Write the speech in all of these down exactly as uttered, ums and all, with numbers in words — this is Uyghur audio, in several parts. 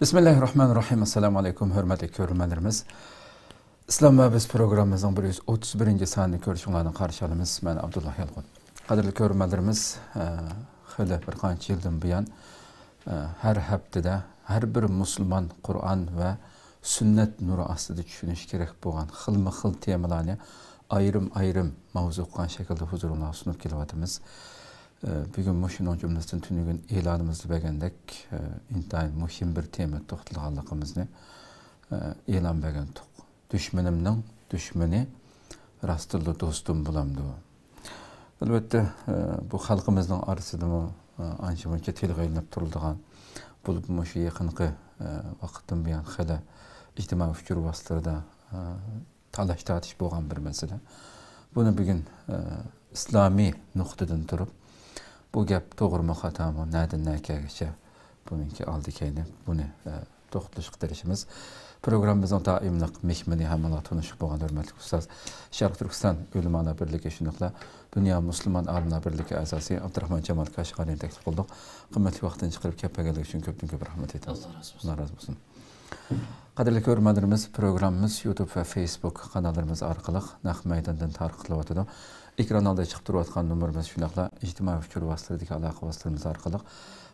بىسمىللاھىررەھمانىررەھىم. ئەسسالامۇ ئەلەيكۇم، ھۆرمەتلىك كۆرۈرمەنلىرىمىز. ئىسلام ۋە بىز پروگراممىمىزنىڭ بىر يۈز ئوتتۇز بىرىنچى سانىنى كۆرۈشۈڭلارنى قارشى ئالىمىز. مەن ئابدۇللا يالقۇن. قەدىرلىك كۆرۈرمەنلىرىمىز، ئە، خېلى بىر قانچە يىلدىن بۇيان، ئە، ھەر ھەپتىدە ھەر بىر مۇسۇلمان قۇرئان ۋە سۈننەت نۇرى ئاستىدا چۈشىنىشى كېرەك بولغان خىلمۇ خىل تېمىلارنى ئايرىم-ئايرىم ماۋزۇ قىلغان شەكىلدە ھۇزۇرۇڭلارغا سۇنۇپ كېلىۋاتىمىز. ئە، بۈگۈنمۇ شۇنىڭ جۈملىسىدىن تۈنۈگۈن ئېلانىمىزدا بەرگەندەك، ئە، ئىنتايىن مۇھىم بىر تېمىدا توختالغانلىقىمىزنى، ئە، ئېلان بەرگەنتۇق. دۈشمىنىمنىڭ دۈشمىنى راستتىنلا دوستۇم بولامدۇ؟ ئەلۋەتتە، ئە، بۇ خەلقىمىزنىڭ ئارىسىدىمۇ، ئە، ئانچە-مۇنچە تىلغا ئېلىنىپ تۇرۇلىدىغان، بولۇپمۇ مۇشۇ يېقىنقى، ئە، ۋاقىتتىن بۇيان خېلى ئىجتىمائىي ئۇچۇر ۋاسىتىلىرىدا، ئە، تالاش-تارتىش بولغان بىر مەسىلە. بۇنى بۈگۈن، ئە، ئىسلامىي نۇقتىدىن تۇرۇپ، بۇ گەپ توغرىمۇ، خاتامۇ، نەدىن نەگىچە بۇنىڭكى ئالدى-كەينى، بۇنى، ئە، توختىلىشقا تىرىشىمىز. پروگراممىمىزنىڭ دائىملىق مېھمىنى ھەم ئۇلار تونۇشلۇق بولغان ھۆرمەتلىك ئۇستاز، شەرقىي تۈركىستان ئۆلىمالار بىرلىكى، شۇنداقلا دۇنيا مۇسۇلمان ئالىملار بىرلىكى ئەزاسى ئابدۇراخمان جامال كاشغەرىنى تەكلىپ قىلدۇق. قىممەتلىك ۋاقتىنى چىقىرىپ كەپ بەرگەنلىكى ئۈچۈن كۆپتىن كۆپ رەھمەت ئېيتىمىز. ئاللا رازى بولسۇن. ئاللا رازى بولسۇن. قەدىرلىك كۆرۈرمەنلىرىمىز، پروگراممىمىز يۇتۇب ۋە فېيسبۇك قاناللىرىمىز ئارقىلىق نەق مەيداندىن تارقىتىلىۋاتىدۇ. ئېكران ئالدىدا چىقىپ تۇرۇۋاتقان نومۇرىمىز، شۇنداقلا ئىجتىمائىي ئۇچۇر ۋاسىتىلىرىدىكى ئالاقە ۋاسىتىلىرىمىز ئارقىلىق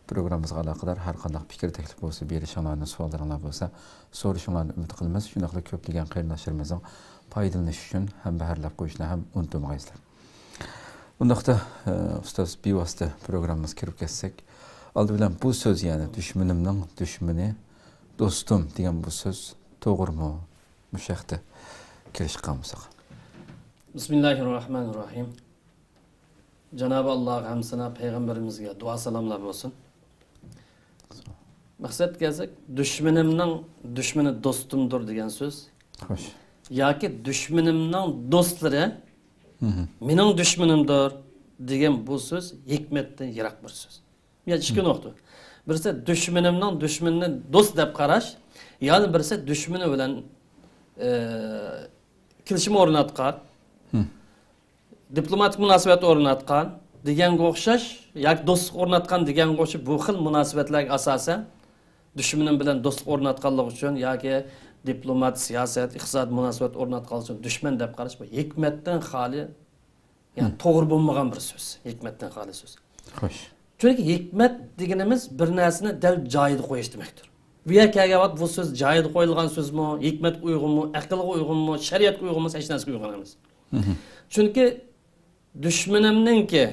پروگراممىمىزغا ئالاقىدار ھەر قانداق پىكىر، تەكلىپ بولسا بېرىشىڭلارنى، سوئاللىرىڭلار بولسا سورىشىڭلارنى ئۈمىد قىلىمىز. شۇنداقلا كۆپلىگەن قېرىنداشلىرىمىزنىڭ پايدىلىنىشى ئۈچۈن ھەمبەھىرلەپ قويۇشنى ھەم ئۇنتۇمىغايسىلەر. ئۇنداقتا، ئە، ئۇستاز، بىۋاسىتە پروگراممىمىزغا كىرىپ كەتسەك، ئالدى بىلەن بۇ سۆز، يەنى دۈشمىنىمنىڭ دۈشمىنى دوستۇم دېگەن بۇ سۆز توغرىمۇ؟ مۇشۇ ھەقتە كېلىشىپ قالمىساق. بىسمىللاھىررەھمانىررەھىم. جانابى ئاللاغا ھەمدۇسانا، پەيغەمبىرىمىزگە دۇئا سالاملار بولسۇن. مەقسەتكە كەلسەك، دۈشمىنىمنىڭ دۈشمىنى دوستۇمدۇر دېگەن سۆز. خوش. ياكى دۈشمىنىمنىڭ دوستلىرى مېنىڭ دۈشمىنىمدۇر دېگەن بۇ سۆز ھېكمەتتىن يىراق بىر سۆز. يەنى ئىككى نۇقتا. بىرسى دۈشمىنىمنىڭ دۈشمىنىنى دوست دەپ قاراش، يەنە بىرسى دۈشمىنى بىلەن، ئە، كېلىشىم ئورناتقان، دىپلوماتىك مۇناسىۋەت ئورناتقان دېگەنگە ئوخشاش ياكى دوستلۇق ئورناتقان دېگەنگە ئوخشاش بۇ خىل مۇناسىۋەتلەرگە ئاساسەن دۈشمىنىم بىلەن دوستلۇق ئورناتقانلىقى ئۈچۈن ياكى دىپلومات، سىياسەت، ئىقتىسادىي مۇناسىۋەت ئورناتقانلىقى ئۈچۈن دۈشمەن دەپ قاراش بۇ ھېكمەتتىن خالىي، يەنى توغرا بولمىغان بىر سۆز. ھېكمەتتىن خالىي سۆز. خوش. چۈنكى ھېكمەت دېگىنىمىز بىر نەرسىنى دەل جايىدا قويۇش دېمەكتۇر. بۇ يەرگە كەلگەن ۋاقىت بۇ سۆز جايىدا قويۇلغان سۆزمۇ، ھېكمەتكە ئۇيغۇنمۇ، ئەقىلگە ئۇيغۇنمۇ، شەرىئەتكە ئۇيغۇنمۇ، ھېچ نەرسىگە ئۇيغۇن ئەمەس. چۈنكى دۈشمىنىمنىڭكى،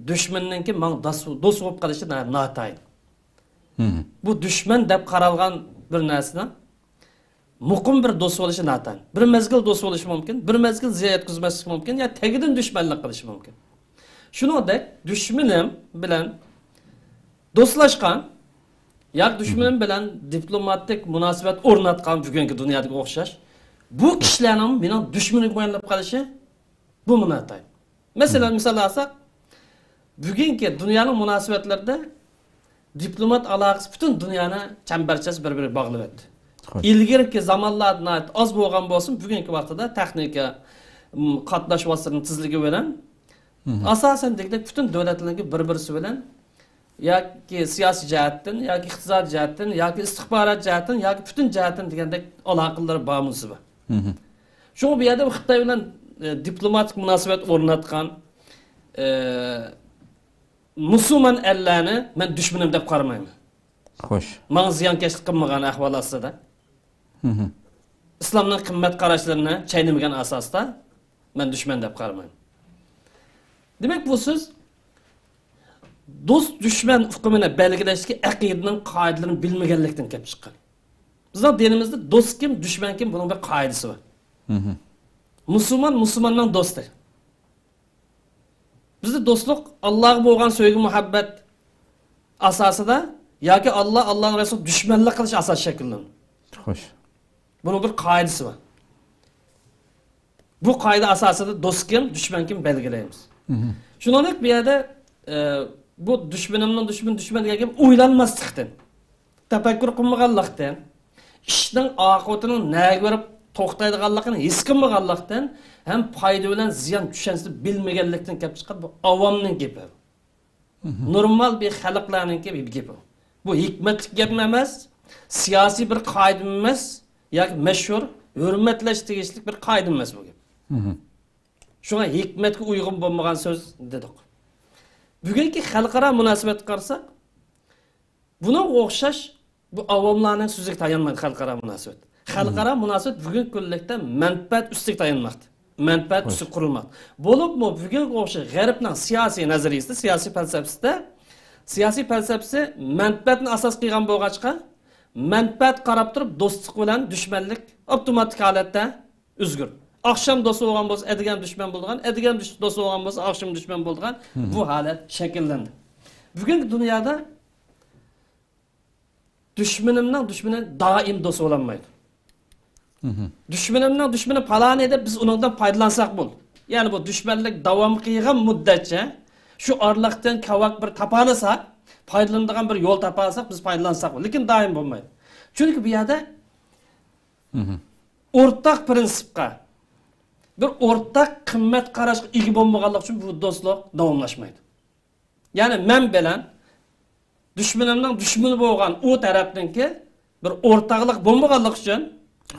دۈشمەننىڭكى ماڭا داس-، دوست بولۇپ قېلىشى نا-، ناتايىن. بۇ دۈشمەن دەپ قارالغان بىر نەرسىنىڭ مۇقىم بىر دوست بولۇشى ناتايىن. بىر مەزگىل دوست بولۇشى مۇمكىن، بىر مەزگىل زىيان يەتكۈزمەسلىكى مۇمكىن، يا تەگىدىن دۈشمەنلىك قىلىشى مۇمكىن. شۇنىڭدەك دۈشمىنىم بىلەن دوستلاشقان ياكى دۈشمىنىم بىلەن دىپلوماتىك مۇناسىۋەت ئورناتقان بۈگۈنكى دۇنيادىكى ئوخشاش بۇ كىشىلەرنىڭ مېنىڭ دۈشمىنىمگە مۇئەييەن بولۇپ قېلىشى بۇمۇ ناتايىن. مەسىلەن، مىسال ئالساق، بۈگۈنكى دۇنيانىڭ مۇناسىۋەتلىرىدە دىپلومات ئالاقىسى پۈتۈن دۇنيانى چەمبەرچاس بىر-بىرىگە باغلىۋەتتى. خوش. ئىلگىرىكى زامانلاردا ناھايىتى ئاز بولغان بولسىمۇ، بۈگۈنكى ۋاقتىدا تېخنىكا، م، قاتناش ۋاسىتىلىرىنىڭ تېزلىكى بىلەن ئاساسەن دېگۈدەك پۈتۈن دۆلەتلەرنىڭكى بىر-بىرسى بىلەن ياكى سىياسىي جەھەتتىن، ياكى ئىقتىسادىي جەھەتتىن، ياكى ئىستىخبارات جەھەتتىن، ياكى پۈتۈن جەھەتتىن دېگەندەك ئالاقىلىرى بار مۇناسىۋەت. شۇڭا بۇ يەردە خىتاي بىلەن، ئە، دىپلوماتىك مۇناسىۋەت ئورناتقان، ئە، مۇسۇلمان ئەللەرنى مەن دۈشمىنىم دەپ قارىمايمەن. خوش. ماڭا زىيانكەشلىك قىلمىغان ئەھۋال ئاستىدا، ئىسلامنىڭ قىممەت قاراشلىرىنى چەينىمىگەن ئاساستا مەن دۈشمەن دەپ قارىمايمەن. دېمەك، بۇ سۆز دوست-دۈشمەن ئۇقۇمىنى بەلگىلەشتىكى ئەقىدىنىڭ قائىدىلىرىنى بىلمىگەنلىكتىن كېلىپ چىققان. بىزنىڭ دىنىمىزدا دوست كىم، دۈشمەن كىم، بۇنىڭ بىر قائىدىسى بار. مۇسۇلمان مۇسۇلماننىڭ دوستى. بىزدە دوستلۇق ئاللاغا بولغان سۆيگۈ-مۇھەببەت ئاساسىدا ياكى ئاللا، ئاللانىڭ رەسۇلىغا دۈشمەنلىك قىلىش ئاساسىدا شەكىللىنىدۇ. خوش. بۇنىڭ بىر قائىدىسى بار. بۇ قائىدە ئاساسىدا دوست كىم، دۈشمەن كىم بەلگىلەيمىز. شۇنىڭدەك بۇ يەردە، ئە، بۇ دۈشمىنىمنىڭ دۈشمىنى دۈشمەن دېگەن گەپ ئويلانماسلىقتىن، تەپەككۇر قىلمىغانلىقتىن، ئىشنىڭ ئاقىۋىتىنىڭ نەگە بېرىپ توختايدىغانلىقىنى ھېس قىلمىغانلىقتىن ھەم پايدا بىلەن زىيان چۈشەنچىسىنى بىلمىگەنلىكتىن كېلىپ چىققان بۇ ئاۋامنىڭ گېپى. نورمال بىر خەلقلەرنىڭكى بىر گېپى. بۇ ھېكمەتلىك گەپمۇ ئەمەس، سىياسىي بىر قائىدە ئەمەس ياكى مەشھۇر، ھۆرمەتلەش تېگىشلىك بىر قائىدە ئەمەس بۇ گەپ. شۇڭا ھېكمەتكە ئۇيغۇن بولمىغان سۆز دېدۇق. بۈگۈنكى خەلقئارا مۇناسىۋەتكە قارىساق، بۇنىڭغا ئوخشاش بۇ ئاۋاملارنىڭ سۆزىگە تايانمايدۇ خەلقئارا مۇناسىۋەت. خەلقئارا مۇناسىۋەت بۈگۈنكى كۈنلۈكتە مەنپەئەت ئۈستىگە تايانماقتا. مەنپەئەت ئۈستىگە قۇرۇلماقتا. بولۇپمۇ بۈگۈنكى ئوخشاش غەربنىڭ سىياسىي نەزەرىيىسىدە، سىياسىي پەلسەپىسىدە، سىياسىي پەلسەپىسى مەنپەئەتنى ئاساس قىلغان بولغاچقا، مەنپەئەت قاراپ تۇرۇپ دوستلۇق بىلەن دۈشمەنلىك ئاپتوماتىك ھالەتتە ئۆزگىرىدۇ. ئاخشام دوست بولغان بولسا، ئەتىگەن دۈشمەن بولىدىغان، ئەتىگەن دوست بولغان بولسا، ئاخشام دۈشمەن بولىدىغان بۇ ھالەت شەكىللەندى. بۈگۈنكى دۇنيادا دۈشمىنىمنىڭ دۈشمىنى دائىم دوست بولالمايدۇ. دۈشمىنىمنىڭ دۈشمىنى پالانى دەپ بىز ئۇنىڭدىن پايدىلانساق بول. يەنى بۇ دۈشمەنلىك داۋام قىلغان مۇددەتچە شۇ ئارىلىقتىن كاۋاك بىر تاپالىساق، پايدىلىنىدىغان بىر يول تاپالىساق، بىز پايدىلانساق بول. لېكىن دائىم بولمايدۇ. چۈنكى بۇ يەردە ئورتاق پىرىنسىپقا، بىر ئورتاق قىممەت قاراشقا ئىگە بولمىغانلىق ئۈچۈن بۇ دوستلۇق داۋاملاشمايدۇ. يەنى مەن بىلەن دۈشمىنىمنىڭ دۈشمىنى بولغان ئۇ تەرەپنىڭكى بىر ئورتاقلىق بولمىغانلىقى ئۈچۈن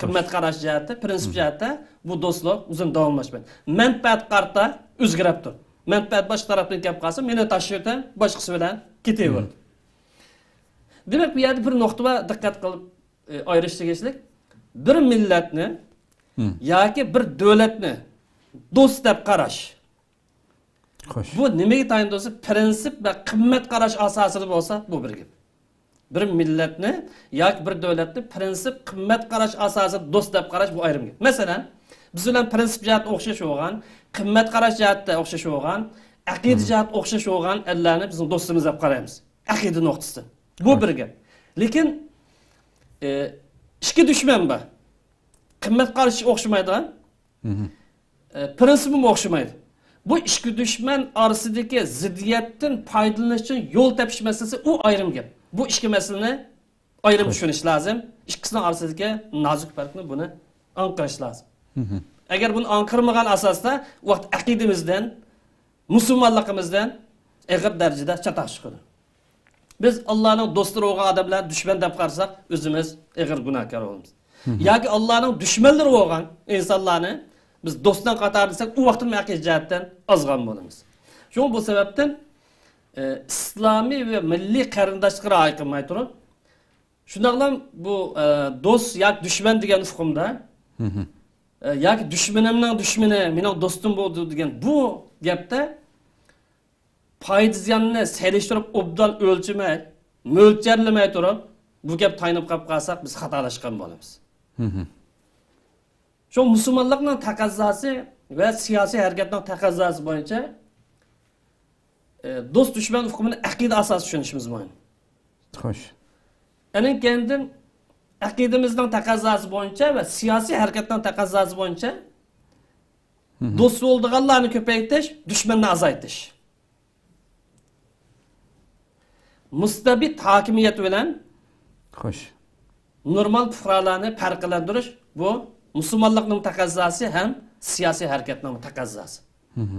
قىممەت قاراش جەھەتتە، پىرىنسىپ جەھەتتە بۇ دوستلۇق ئۇزۇن داۋاملاشمايدۇ. مەنپەئەت قارىتا ئۆزگىرەپ تۇر. مەنپەئەت باشقا تەرەپتىن كەپ قالسا، مېنى تاشلىۋېتىڭ، باشقىسى بىلەن كېتىۋېرىڭ. دېمەك، بۇ يەردە بىر نۇقتا بار، دىققەت قىلىپ، ئى، ئايرىش تېگىشلىك. بىر مىللەتنى ياكى بىر دۆلەتنى دوست دەپ قاراش. خوش. بۇ نېمىگە تايىنىدۇ دېسە، پىرىنسىپ ۋە قىممەت قاراش ئاساسىدا بولسا، بۇ بىر گەپ. بىر مىللەتنى ياكى بىر دۆلەتنى پىرىنسىپ، قىممەت قاراش ئاساسىدا دوست دەپ قاراش، بۇ ئايرىم گەپ. مەسىلەن، بىز بىلەن پىرىنسىپ جەھەتتە ئوخشاش بولغان، قىممەت قاراش جەھەتتە ئوخشاش بولغان، ئەقىدە جەھەتتە ئوخشاش بولغان ئەللەرنى بىزنىڭ دوستىمىز دەپ قارايمىز. ئەقىدە نۇقتىسىدىن. بۇ بىر گەپ. لېكىن، ئى، ئىككى دۈشمەن بار. قىممەت قارىشى ئوخشىمايدىغان، ئى، پىرىنسىپىمۇ ئوخشىمايدۇ. بۇ ئىككى دۈشمەن ئارىسىدىكى زىددىيەتتىن پايدىلىنىش ئۈچۈن يول تېپىش مەسىلىسى، ئۇ ئايرىم گەپ. بۇ ئىككى مەسىلىنى ئايرىم چۈشىنىش لازىم. ئىككىسىنىڭ ئارىسىدىكى نازۇك پەرقنى بۇنى ئاڭقىرىش لازىم. ئەگەر بۇنى ئاڭقىرمىغان ئاساستا، ۋاقىت ئەقىدىمىزدىن، مۇسۇلمانلىقىمىزدىن ئېغىر دەرىجىدە چاتاق چىقىدۇ. بىز ئاللانىڭ دوستلىرى بولغان ئادەملەرنى دۈشمەن دەپ قارىساق، ئۆزىمىز ئېغىر گۇناھكار بولىمىز. ياكى ئاللانىڭ دۈشمەنلىرى بولغان ئىنسانلارنى بىز دوستنىڭ قاتارى دېسەك، ئۇ ۋاقىتتىمۇ ئەقىدە جەھەتتىن ئازغان بولىمىز. شۇڭا بۇ سەۋەبتىن، ئى، ئىسلامىي ۋە مىللىي قېرىنداشلىققا رىئايە قىلماي تۇرۇپ، شۇنداقلا بۇ، ئى، دوست ياكى دۈشمەن دېگەن ئۇقۇمدا، ئى، ياكى دۈشمىنىمنىڭ دۈشمىنى مېنىڭ دوستۇم بولىدۇ دېگەن بۇ گەپتە پايدا زىياننى سېلىشتۇرۇپ ئوبدان ئۆلچىمەي، مۆلچەرلىمەي تۇرۇپ، بۇ گەپ تايىنىپ قاپ قالساق، بىز خاتالاشقان بولىمىز. شۇ مۇسۇلمانلىقنىڭ تەقەززاسى ۋە سىياسىي ھەرىكەتنىڭ تەقەززاسى بويىچە، ئى، دوست دۈشمەن ئۇقۇمىنى ئەقىدە ئاساسىدا چۈشىنىشىمىز مۇھىم. خوش. ئەنىڭ كەينىدىن ئەقىدىمىزنىڭ تەقەززاسى بويىچە ۋە سىياسىي ھەرىكەتنىڭ تەقەززاسى بويىچە دوست بولىدىغانلارنى كۆپەيتىش، دۈشمەننى ئازايتىش. مۇستەبىت ھاكىمىيەت بىلەن خوش. نورمال پۇقرالارنى پەرقلەندۈرۈش، بۇ مۇسۇلمانلىقنىڭ تەقەززاسى ھەم سىياسىي ھەرىكەتنىڭ تەقەززاسى.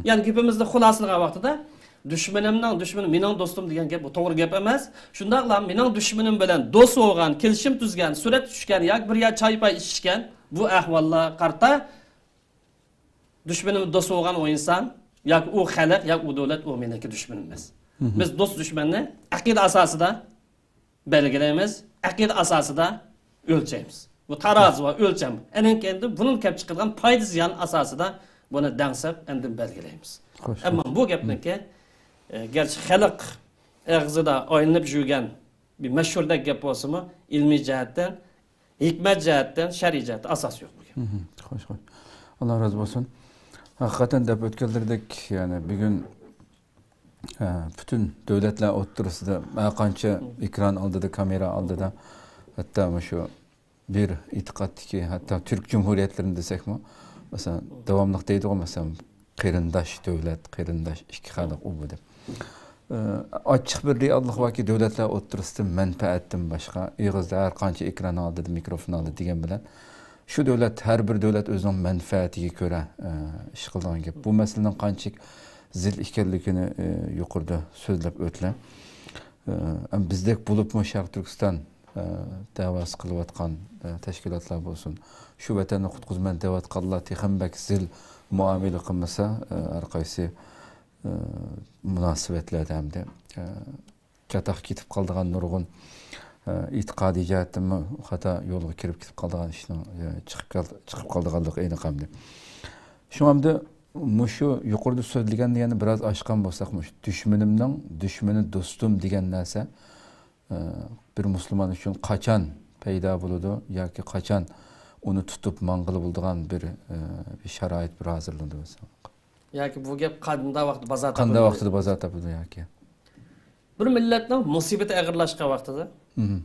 يەنى گېپىمىزنى خۇلاسىلىغان ۋاقتىدا، دۈشمىنىمنىڭ دۈشمىنى مېنىڭ دوستۇم دېگەن گەپ، بۇ توغرا گەپ ئەمەس. شۇنداقلا مېنىڭ دۈشمىنىم بىلەن دوست بولغان، كېلىشىم تۈزگەن، سۈرەتكە چۈشكەن ياكى بىر يەر چاي-پاي ئىچىشكەن، بۇ ئەھۋاللارغا قارىتا دۈشمىنىمىز دوست بولغان ئۇ ئىنسان ياكى ئۇ خەلق ياكى ئۇ دۆلەت، ئۇ مېنىڭكى دۈشمىنىم ئەمەس. بىز دوست دۈشمەننى ئەقىدە ئاساسىدا بەلگىلەيمىز، ئەقىدە ئاساسىدا ئۆلچەيمىز. بۇ تارازۇ ۋە ئۆلچەم. ئەنىڭ كەينىدىن بۇنىڭ كەپ چىقىدىغان پايدا زىيان ئاساسىدا بۇنى دەڭسەپ ئاندىن بەلگىلەيمىز. خوش. ئەمما بۇ گەپنىڭكى، ئە، گەرچە خەلق ئېغىزىدا ئايلىنىپ يۈرگەن بىر مەشھۇردەك گەپ بولسىمۇ، ئىلمىي جەھەتتىن، ھېكمەت جەھەتتىن، شەرئىي جەھەتتىن ئاساسى يوق بۇ گەپ. خوش، خوش. ئاللا رازى بولسۇن. ھەقىقەتەن دەپ ئۆتكەنلىرىدەك، يەنى بۈگۈن ئە، پۈتۈن دۆلەتلەر ئوتتۇرىسىدا ھەر قانچە ئېكران ئالدىدا، كامېرا ئالدىدا، ھەتتا مۇشۇ بىر ئېتىقادتىكى، ھەتتا تۈرك جۇمھۇرىيەتلىرىنى دېسەكمۇ، مەسىلەن، داۋاملىق دەيدىغۇ، مەسىلەن، قېرىنداش دۆلەت، قېرىنداش ئىككى خەلق ئۇ بۇ دەپ. ئە، ئاچچىق بىر رېئاللىق باركى، دۆلەتلەر ئوتتۇرىسىدا مەنپەئەتتىن باشقا، ئېغىزدا ھەر قانچە ئېكران ئالدىدا، مىكروفون ئالدىدا دېگەن بىلەن، شۇ دۆلەت، ھەر بىر دۆلەت ئۆزىنىڭ مەنپەئەتىگە كۆرە، ئە، ئىش قىلىدىغان گەپ. بۇ مەسىلىنىڭ قانچىلىك زىل ئىكەنلىكىنى، ئە، يۇقىرىدا سۆزلەپ ئۆتلە. ئە، ئەم، بىزدەك بولۇپمۇ شەرقىي تۈركىستان ئە، دەۋاسى قىلىۋاتقان، ئە، تەشكىلاتلار بولسۇن، شۇ ۋەتەننى قۇتقۇزىمەن دەۋاتقانلار تېخىمۇ بەك زىل مۇئامىلە قىلمىسا، ئە، ھەر قايسى، ئە، مۇناسىۋەتلەردە ھەمدە، ئە، چاتاق كېتىپ قالىدىغان نۇرغۇن، ئە، ئېتىقادىي جەھەتتىنمۇ خاتا يولغا كىرىپ كېتىپ قالىدىغان ئىشنىڭ، ئە، چىقىپ قال-، چىقىپ قالىدىغانلىقى ئېنىق ئەمدى. شۇڭا ئەمدى مۇشۇ يۇقىرىدا سۆزلىگەننى يەنە بىراز ئاچقان بولساق، مۇشۇ دۈشمىنىمنىڭ دۈشمىنى دوستۇم دېگەن نەرسە، ئە، بىر مۇسۇلمان ئۈچۈن قاچان پەيدا بولىدۇ ياكى قاچان ئۇنى تۇتۇپ ماڭغىلى بولىدىغان بىر، ئە، بىر شارائىت بىر ھازىرلىنىدۇ مەسىلەن. ياكى بۇ گەپ قانداق ۋاقىتتا بازار قانداق تاپىدۇ؟ ۋاقىتتا بازار تاپىدۇ ياكى؟ بىر مىللەتنىڭ مۇسىبىتى ئېغىرلاشقان ۋاقتىدا، مم،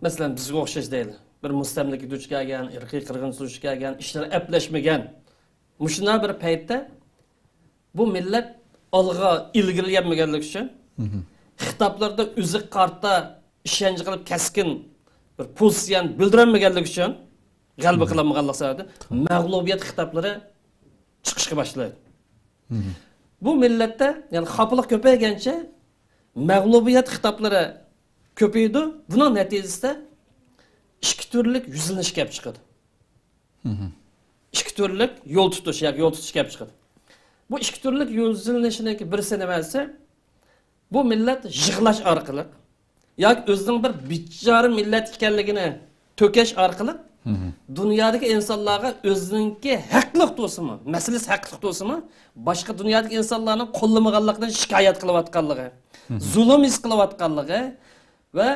مەسىلەن، بىزگە ئوخشاش دەيلى. بىر مۇستەملىكە دۇچ كەلگەن، ئىرقىي قىرغىنچىلىق دۇچ كەلگەن، ئىشلىرى ئەپلەشمىگەن، مۇشۇنداق بىر پەيتتە بۇ مىللەت ئالغا ئىلگىرىلىيەلمىگەنلىكى ئۈچۈن، مم، خىتابلىرىدا ئۆزىگە قارىتا ئىشەنچ قىلىپ كەسكىن بىر پوزىتسىيەنى بىلدۈرەلمىگەنلىكى ئۈچۈن، غەلىبە، مم، قىلالمىغانلىق سەۋەبىدىن مەغلۇبىيەت خىتابلىرى چىقىشقا باشلايدۇ. مم. بۇ مىللەتتە، يەنى خاپىلىق كۆپەيگەنچە مەغلۇبىيەت خىتابلىرى كۆپىيىدۇ. بۇنىڭ نەتىجىسىدە ئىككى تۈرلۈك يۈزلىنىش كەپ چىقىدۇ. مم. ئىككى تۈرلۈك يول تۇتۇش ياكى يول تۇتۇش كەپ چىقىدۇ. بۇ ئىككى تۈرلۈك يۈزلىنىشنىڭكى بىرسى نېمە دېسە، بۇ مىللەت يىغلاش ئارقىلىق ياكى ئۆزىنىڭ بىر بىچارە مىللەت ئىكەنلىكىنى تۆكۈش ئارقىلىق، مم، دۇنيادىكى ئىنسانلارغا ئۆزىنىڭكى ھەقلىق تۇرسىمۇ، مەسىلىسى ھەقلىق تۇرسىمۇ، باشقا دۇنيادىكى ئىنسانلارنىڭ قوللىمىغانلىقىنى شىكايەت قىلىۋاتقانلىقى، مم، زۇلۇم ھېس قىلىۋاتقانلىقى ۋە،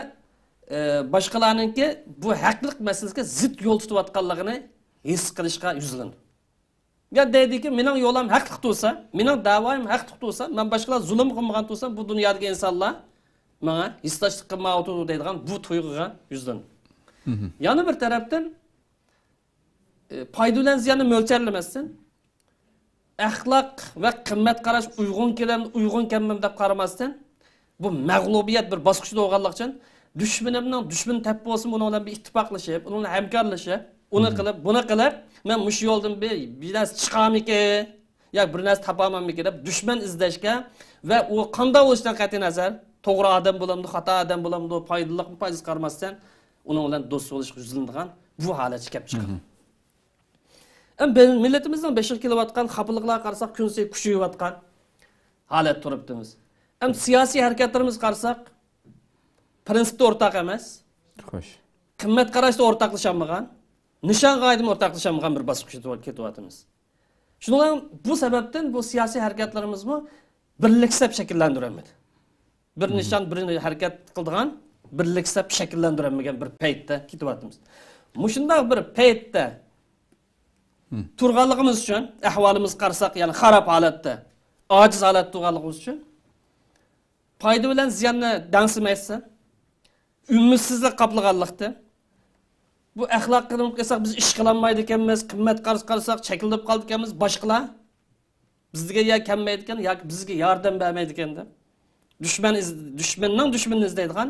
ئە، باشقىلارنىڭكى بۇ ھەقلىق مەسىلىسىگە زىت يول تۇتۇۋاتقانلىقىنى ھېس قىلىشقا يۈزلىنىدۇ. يا دەيدىكى، مېنىڭ يولۇم ھەقلىق تۇرسا، مېنىڭ دەۋايىم ھەقلىق تۇرسا، مەن باشقىلار زۇلۇم قىلمىغان تۇرسام، بۇ دۇنيادىكى ئىنسانلار ماڭا ھېسداشلىق قىلمايۋاتىدۇ دەيدىغان بۇ تۇيغۇغا يۈزلىنىدۇ. مم. يەنە بىر تەرەپتىن، ئى، پايدا بىلەن زىياننى مۆلچەرلىمەستىن، ئەخلاق ۋە قىممەت قاراش ئۇيغۇن كېلەمدۇ، ئۇيغۇن كەلمەمدۇ دەپ قارىماستىن، بۇ مەغلۇبىيەت بىر باسقۇچتا بولغانلىقى ئۈچۈن، دۈشمىنىمنىڭ دۈشمىنى تېپىپ بولسىمۇ، ئۇنىڭ بىلەن بىر ئىتتىپاقلىشىپ، ئۇنىڭ بىلەن ھەمكارلىشىپ، ئۇنى، مم، قىلىپ، بۇنى قىلىپ، مەن مۇشۇ يولدىن بىر، بىر نەرسە چىقارمىكىن ياكى بىر نەرسە تاپالماممىكىن دەپ دۈشمەن ئىزدەشكە ۋە ئۇ قانداق بولۇشىدىن قەتئىينەزەر، توغرا ئادەم بولامدۇ، خاتا ئادەم بولامدۇ، پايدىلىقمۇ، پايدىسىز قارىماستىن، ئۇنىڭ بىلەن دوست بولۇشقا يۈزلىنىدىغان بۇ ھالەتكە كەپ چىقىدۇ. مم. ئەمدى بىل-، مىللىتىمىزنىڭ بېشىغا كېلىۋاتقان خاپىلىقلارغا قارىساق، كۈنسېرى كۈچىيىۋاتقان ھالەتتە تۇرۇپتىمىز. ئەمدى سىياسىي ھەرىكەتلىرىمىزگە قارىساق، پىرىنسىپتا ئورتاق ئەمەس. خوش. قىممەت قاراشتا ئورتاقلىشالمىغان، نىشان غايىدىمۇ ئورتاقلىشالمىغان بىر باسقۇچتا كېتىۋاتىمىز. شۇنىڭ بىلەن بۇ سەۋەبتىن بۇ سىياسىي ھەرىكەتلىرىمىزمۇ بىرلىك سەپ شەكىللەندۈرەلمىدى. بىر، مم، نىشان، بىر ھەرىكەت قىلىدىغان بىرلىك سەپ شەكىللەندۈرەلمىگەن بىر پەيتتە كېتىۋاتىمىز. مۇشۇنداق بىر پەيتتە، مم، تۇرغانلىقىمىز ئۈچۈن، ئەھۋالىمىزغا قارىساق، يەنى خاراب ھالەتتە، ئاجىز ھالەتتە تۇرغانلىقىمىز ئۈچۈن، پايدا بىلەن زىياننى دەڭسىمەيسەن. ئۈمىدسىزلىك قاپلىغانلىقتىن، بۇ ئەخلاق قىلىپ قالساق، بىز ئىش قىلالمايدىكەنمىز، قىممەت قارىساق، چەكلىنىپ قالىدىكەنمىز، باشقىلار بىزگە يا كەلمەيدىكەن ياكى بىزگە ياردەم بەرمەيدىكەن دەپ، دۈشمەن ئىز-، دۈشمەننىڭ دۈشمىنىنى ئىزدەيدىغان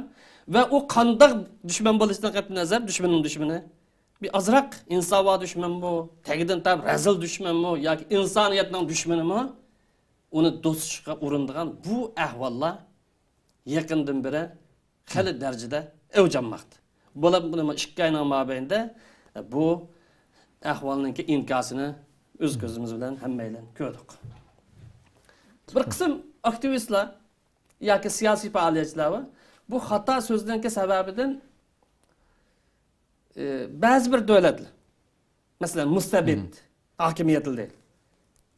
ۋە ئۇ قانداق دۈشمەن بولۇشىدىن قەتئىينەزەر، دۈشمەننىڭ دۈشمىنى بىر ئازراق ئىنسانۋا دۈشمەنمۇ، تەگدىن تاپ رەزىل دۈشمەنمۇ ياكى ئىنسانىيەتنىڭ دۈشمىنىمۇ، ئۇنى دوستلۇققا ئۇرۇنىدىغان بۇ ئەھۋاللار يېقىندىن بېرى خېلى دەرىجىدە ئەۋج ئالماقتا. بولۇپ، بۇنىمۇ ئىككى ئاينىڭ مابەينىدە بۇ ئەھۋالنىڭكى ئىنكاسىنى ئۆز كۆزىمىز بىلەن ھەممەيلەن كۆردۇق. بىر قىسىم ئاكتىۋىستلار ياكى سىياسىي پائالىيەتچىلەر بار. بۇ خاتا سۆزنىڭكى سەۋەبىدىن، ئى، بەزى بىر دۆلەتلەر، مەسىلەن، مۇستەبىت ھاكىمىيەتلىرى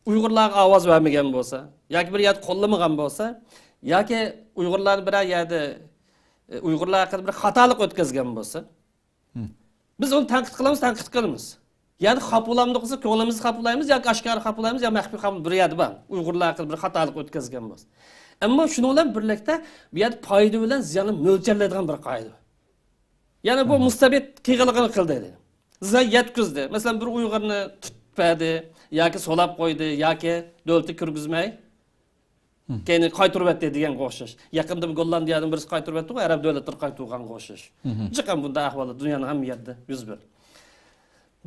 ئۇيغۇرلارغا ئاۋاز بەرمىگەن بولسا، ياكى بىر يەردە قوللىمىغان بولسا، ياكى ئۇيغۇرلارنى بىرەر يەردە، ئى، ئۇيغۇرلار ھەققىدە بىر خاتالىق ئۆتكۈزگەن بولسا، بىز ئۇنى تەنقىد قىلىمىز، تەنقىد قىلىمىز. يەنى خاپا بولامدۇق دېسە، كۆڭلىمىزدە خاپا بولايمىز ياكى ئاشكارا خاپا بولايمىز يا مەخپىي خاپا، بىر يەردە بار. ئۇيغۇرلار ھەققىدە بىر خاتالىق ئۆتكۈزگەن بولسا. ئەمما شۇنىڭ بىلەن بىرلىكتە بۇ يەردە پايدا بىلەن زىياننى مۆلچەرلەيدىغان بىر قائىدە بار. يەنى بۇ مۇستەبىت قىلغانلىقىنى قىلدى دەيدۇ. زىيان يەتكۈزدى. مەسىلەن، بىر ئۇيغۇرنى تۇتۇپ بەردى ياكى سولاپ قويدى ياكى دۆلىتىگە كىرگۈزمەي، كەينىگە قايتۇرۇۋەتتى دېگەنگە ئوخشاش. يېقىندا بىر گوللاندىيەدىن بىرسى قايتۇرۇۋەتتىغۇ، ئەرەب دۆلەتلىرى قايتۇرغانغا ئوخشاش. جىق ئەمما بۇنداق ئەھۋاللار دۇنيانىڭ ھەممە يەردە يۈز بېرىدۇ.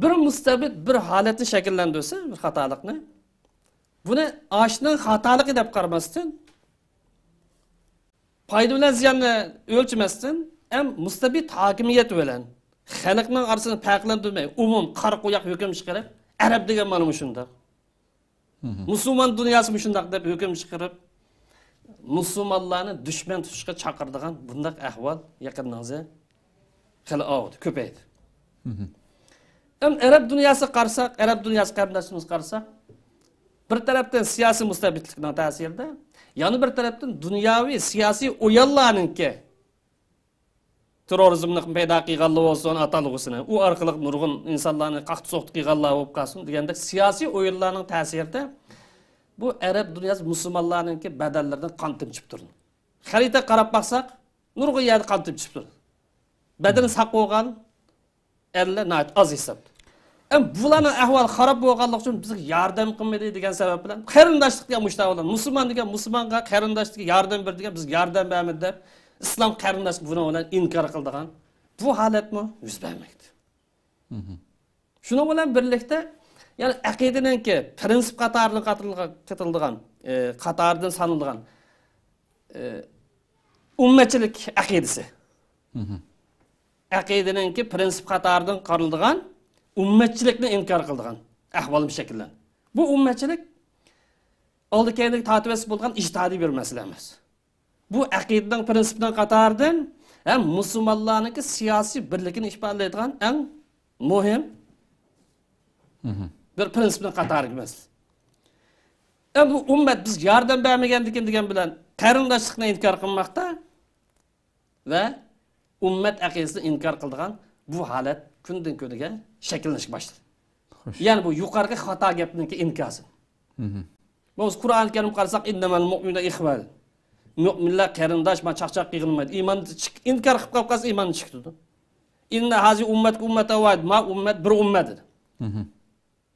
بىر مۇستەبىت بىر ھالەتنى شەكىللەندۈرسە، بىر خاتالىقنى، بۇنى ئاشۇنىڭ خاتالىقى دەپ قارىماستىن، پايدا بىلەن زىياننى ئۆلچىمەستىن، ئەم مۇستەبىت ھاكىمىيەت بىلەن خەلقنىڭ ئارىسىنى پەرقلەندۈرمەي، ئومۇم قارا قوياق ھۆكۈم چىقىرىپ، ئەرەب دېگەن مانا مۇشۇنداق، مۇسۇلمان دۇنياسى مۇشۇنداق دەپ ھۆكۈم چىقىرىپ، مۇسۇلمانلارنى دۈشمەن تۇتۇشقا چاقىرىدىغان بۇنداق ئەھۋال يېقىندىن خېلى ئاۋۇدى، كۆپەيدى. ئەم ئەرەب دۇنياسىغا قارىساق، ئەرەب دۇنياسى قېرىنداشلىرىمىزغا قارىساق، بىر تەرەپتىن سىياسىي مۇستەبىتلىكنىڭ تەسىرىدە، يەنە بىر تەرەپتىن دۇنياۋى سىياسىي ئويۇنلارنىڭكى تېررورىزمنى پەيدا قىلغانلار بولسۇن، ئاتالغۇسىنى، ئۇ ئارقىلىق نۇرغۇن ئىنسانلارنى قاقتى-سوقتى قىلغانلار بولۇپ قالسۇن دېگەندەك سىياسىي ئويۇنلارنىڭ تەسىرىدە بۇ ئەرەب دۇنياسى مۇسۇلمانلارنىڭكى بەدەنلىرىدىن قان تېمىپ تۇرىدۇ. خەرىتىگە قاراپ باقساق، نۇرغۇن يەردە قان تېمىپ تۇرىدۇ. بەدىنى ساق بولغان ئەرلەر ناھايىتى ئاز ھېسابتا. ئەم بۇلارنىڭ ئەھۋالى خاراب بولغانلىقى ئۈچۈن بىزگە ياردەم قىلمىدى دېگەن سەۋەب بىلەن، قېرىنداشلىق دېگەن مۇشۇنداق بولىدۇ. مۇسۇلمان دېگەن مۇسۇلمانغا، قېرىنداش دېگەن ياردەم بېرىدىكەن، بىزگە ياردەم بەرمىدى دەپ، ئىسلام قېرىنداشلىق بۇنىڭ بىلەن ئىنكار قىلىدىغان بۇ ھالەتمۇ يۈز بەرمەكتە. شۇنىڭ بىلەن بىرلىكتە، يەنى ئەقىدىنىڭكى پرىنسىپ قاتارىدىن قاتىلىدىغان، ئە، قاتارىدىن سانىلىدىغان، ئە، ئۈممەتچىلىك ئەقىدىسى. ئەقىدىنىڭكى پرىنسىپ قاتارىدىن قارىلىدىغان ئۈممەتچىلىكنى ئىنكار قىلىدىغان ئەھۋالمۇ شەكىللەندى. بۇ ئۈممەتچىلىك ئالدى كەينىگە تارتىۋەتسە بولىدىغان ئىجتىھادىي بىر مەسىلە ئەمەس. بۇ ئەقىدىنىڭ پرىنسىپىنىڭ قاتارىدىن ھەم مۇسۇلمانلارنىڭكى سىياسىي بىرلىكىنى ئىپادىلەيدىغان ئەڭ مۇھىم بىر پرىنسىپنىڭ قاتارىدىكى مەسىلە. ئەمدى بۇ ئۈممەت بىز ياردەم بەرمىگەندىكىن دېگەن بىلەن قېرىنداشلىقنى ئىنكار قىلماقتا ۋە ئۈممەت ئەقىدىسىنى ئىنكار قىلىدىغان بۇ ھالەت كۈندىن كۈنگە شەكىللىنىشكە باشلىدى. خوش. يەنى بۇ يۇقىرىقى خاتا گەپنىڭكى ئىنكاسى. بولمىسا قۇرئان كەرىمگە قارىساق، «ئىننەمەل مۇئمىنۇنە ئىخۋە». مۆمىنلەر قېرىنداش، ما چاقچاق قىلغىنىمايدۇ. ئىمان ئىنكار قىلىپ قالسا ئىمان چىقىدۇ. «ئىننە ھازى ئۇممەتكە ئۇممەتەن ۋاھىدە». ما ئۈممەت بىر ئۈممەت ئىدى.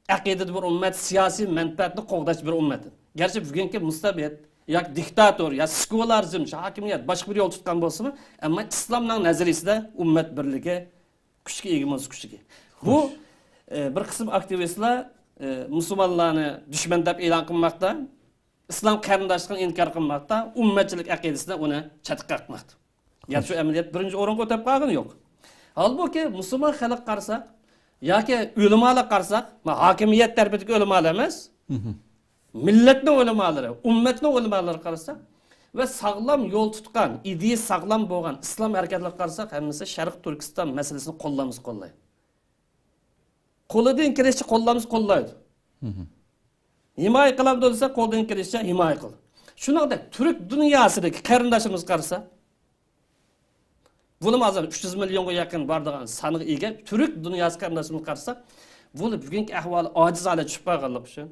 ئەقىدىدە بىر ئۈممەت، سىياسىي مەنپەئەتنى قوغداش بىر ئۈممەت. گەرچە بۈگۈنكى مۇستەبىت ياكى دىكتاتور يا سېكۇلارىزم ھاكىمىيەت باشقا بىر يول تۇتقان بولسىمۇ، ئەمما ئىسلامنىڭ نەزەرىيىسىدە ئۈممەت بىرلىكى كۈچكە ئىگە بولسا كۈچكە ئىگە. بۇ، خوش. ئە، بىر قىسىم ئاكتىۋىستلار، ئە، مۇسۇلمانلارنى دۈشمەن دەپ ئېلان قىلماقتا، ئىسلام قېرىنداشلىقىنى ئىنكار قىلماقتا، ئۈممەتچىلىك ئەقىدىسىدە ئۇنى چەتكە قاقماقتا. گەرچە شۇ ئەمەلىيەت بىرىنچى ئورۇنغا ئۆتۈپ قالغىنى يوق. ھالبۇكى، مۇسۇلمان خەلققە قارىساق ياكى ئۆلىمالارغا قارىساق، ما ھاكىمىيەت تەرىپىدىكى ئۆلىمالار ئەمەس، مىللەتنىڭ ئۆلىمالىرى، ئۈممەتنىڭ ئۆلىمالىرىغا قارىساق ۋە ساغلام يول تۇتقان، ئىدىيە ساغلام بولغان ئىسلام ھەرىكەتلىرىگە قارىساق، ھەممىسى شەرقىي تۈركىستان مەسىلىسىنى قوللامسا قوللايدۇ. قولىدىن كېلىشىچە قوللامسا قوللايدۇ. ھىمايە قىلامدۇ دېسە، قولىدىن كېلىشىچە ھىمايە قىلىدۇ. شۇنىڭدەك تۈرك دۇنياسىدىكى قېرىنداشلىرىمىزغا قارىسا، بۇلىمۇ ھازىر ئۈچ يۈز مىليونغا يېقىن بارىدىغان سانغا ئىگە تۈرك دۇنياسى قېرىنداشلىرىمىزغا قارىسا، بۇلار بۈگۈنكى ئەھۋالى ئاجىز ھالەتكە چۈشۈپ قالغانلىقى ئۈچۈن،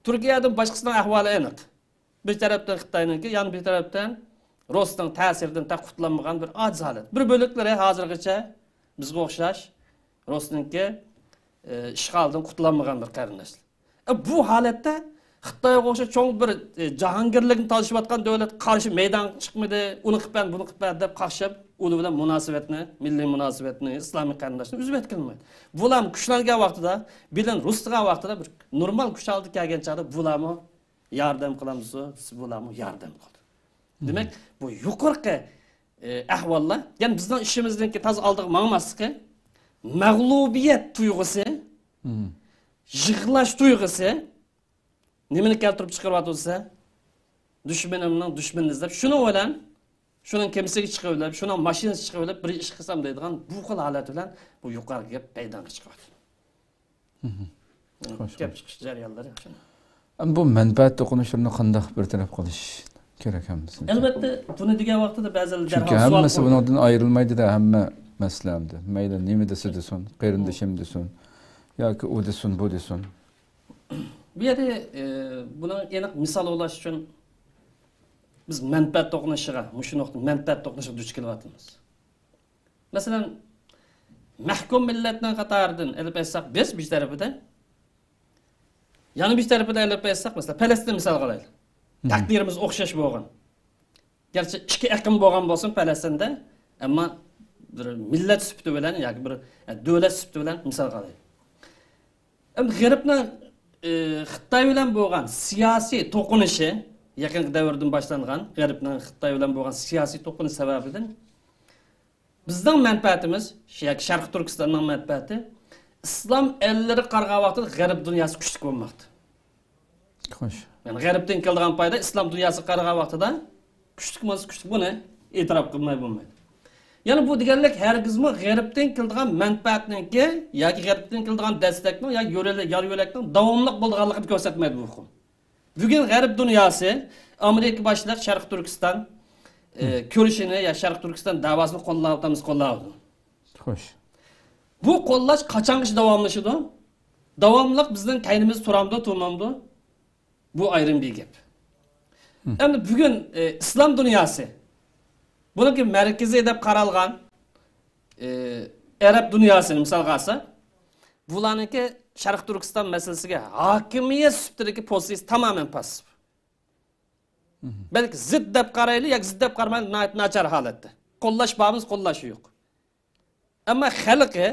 تۈركىيەدىن باشقىسىنىڭ ئەھۋالى ئېنىق. بىر تەرەپتىن خىتاينىڭكى، يەنە بىر تەرەپتىن رۇسنىڭ تەسىرىدىن تېخى قۇتۇلالمىغان بىر ئاجىز ھالەت. بىر بۆلەكلىرى ھازىرغىچە بىزگە ئوخشاش رۇسنىڭكى، ئى، ئىشغالىدىن قۇتۇلالمىغان بىر قېرىنداشلار. ئە، بۇ ھالەتتە خىتايغا ئوخشاش چوڭ بىر، ئى، جاھانگىرلىكنى تالىشىۋاتقان دۆلەت قارشى مەيدانغا چىقمىدى، ئۇنى قىلىپ بەر، بۇنى قىلىپ بەر دەپ قاقشاپ، ئۇنى بىلەن مۇناسىۋەتنى، مىللىي مۇناسىۋەتنى، ئىسلامىي قېرىنداشنى ئۈزۈۋەتكىلى بولمايدۇ. بۇلارمۇ كۈچلەنگەن ۋاقتىدا، بىلەن رۇس دېگەن ۋاقتىدا بىر نورمال كۈچ ھالىتىگە كەلگەن چاغدا بۇلارمۇ ياردەم قىلامدۇ، بۇلارمۇ ياردەم قىلدى. دېمەك، بۇ يۇقىرىقى، ئى، ئەھۋاللار، يەنى بىزنىڭ ئىشىمىزنىڭكى تازا ئالدىغا ماڭماسلىقى، مەغلۇبىيەت تۇيغۇسى، يىغلاش تۇيغۇسى نېمىنى كەلتۈرۈپ چىقىرىۋاتىدۇ دېسە، دۈشمىنىمنىڭ دۈشمىنىنى ئىزدەپ، شۇنىڭ بىلەن، شۇنىڭ كېمىسىگە چىقىۋېلىپ، شۇنىڭ ماشىنىسىغا چىقىۋېلىپ، بىر ئىش قىلسام دەيدىغان بۇ خىل ھالەت بىلەن بۇ يۇقىرىقى گەپ مەيدانغا چىقىۋاتىدۇ. خوش، گەپ خوش. چىقىش جەريانلىرى شۇ. ئەمما بۇ مەنپەئەت توقۇنۇشلىرىنى قانداق بىر تەرەپ قىلىش كېرەك ھەممىسىنى؟ ئەلۋەتتە، بۇنى دېگەن ۋاقتىدا بەزىلەر چۈنكى دەرھال سوئال ھەممىسى قويىدۇ. بۇنىڭدىن ئايرىلمايدۇ-دە، ھەممە مەسىلە ئەمدى. مەيلى نېمە دېسە دېسۇن، قېرىندىشىم دېسۇن، ياكى ئۇ دېسۇن، بۇ دېسۇن. بۇ يەردە، ئى، بۇنىڭ ئېنىق مىسال بولاش ئۈچۈن بىز مەنپەئەت توقۇنۇشىغا، مۇشۇ نۇقتا مەنپەئەت توقۇنۇشىغا دۇچ كېلىۋاتىمىز. مەسىلەن، مەھكۇم مىللەتنىڭ قاتارىدىن ئېلىپ ئېيتساق، بىز بىر تەرىپىدە، يەنە بىر تەرىپىدە ئېلىپ ئېيتساق، مەسىلەن، پەلەستىن مىسالغا ئالايلى. تەقدىرىمىز ئوخشاش بولغان. گەرچە ئىككى ئېقىم بولغان بولسۇن پەلەستىندە، ئەمما بىر مىللەت سۈپىتى بىلەن ياكى بىر، ئە، دۆلەت سۈپىتى بىلەن مىسالغا ئالايلى. ئەمدى غەربنىڭ، ئى، خىتاي بىلەن بولغان سىياسىي توقۇنۇشى، يېقىنقى دەۋردىن باشلانغان غەربنىڭ خىتاي بىلەن بولغان سىياسىي توقۇنۇشى سەۋەبىدىن بىزنىڭ مەنپەئەتىمىز، ياكى شەرقىي تۈركىستاننىڭ مەنپەئەتى، ئىسلام ئەللىرى قارىغان ۋاقتىدا غەرب دۇنياسى كۈچلۈك بولماقتا. خوش. يەنى غەربتىن كېلىدىغان پايدا ئىسلام دۇنياسىغا قارىغان ۋاقتىدا كۈچلۈك بولسا كۈچلۈك، بۇنى ئېتىراپ قىلماي بولمايدۇ. يەنى بۇ دېگەنلىك ھەرگىزمۇ غەربتىن كېلىدىغان مەنپەئەتنىڭكى ياكى غەربتىن كېلىدىغان دەستەكنىڭ يا يار يۆلەكنىڭ داۋاملىق بولىدىغانلىقىنى كۆرسەتمەيدۇ بۇ ئۇقۇم. بۈگۈن غەرب دۇنياسى ئامېرىكا باشلىق شەرقىي تۈركىستان ئى، كۈرىشىنى يا شەرقىي تۈركىستان دەۋاسىنى قوللاۋاتامىز، قوللاۋاتىدۇ. خوش. بۇ قوللاش قاچانغىچە داۋاملىشىدۇ؟ داۋاملىق بىزنىڭ كەينىمىزدە تۇرامدۇ، تۇرمامدۇ؟ بۇ ئايرىم بىر گەپ. ئەمدى بۈگۈن ئى، ئىسلام دۇنياسى، بۇنىڭكى مەركىزىي دەپ قارالغان ئى، ئەرەب دۇنياسىنى مىسالغا ئالساق، بۇلارنىڭكى شەرقىي تۈركىستان مەسىلىسىگە ھاكىمىيەت سۈپىتىدىكى پوزىتسىيىسى تامامەن پاسسىپ. بەلكى زىت دەپ قارايلى ياكى زىت دەپ قارىمايلى، ناھايىتى ناچار ھالەتتە. قوللاش بارمىز، قوللاش يوق. ئەمما خەلقى،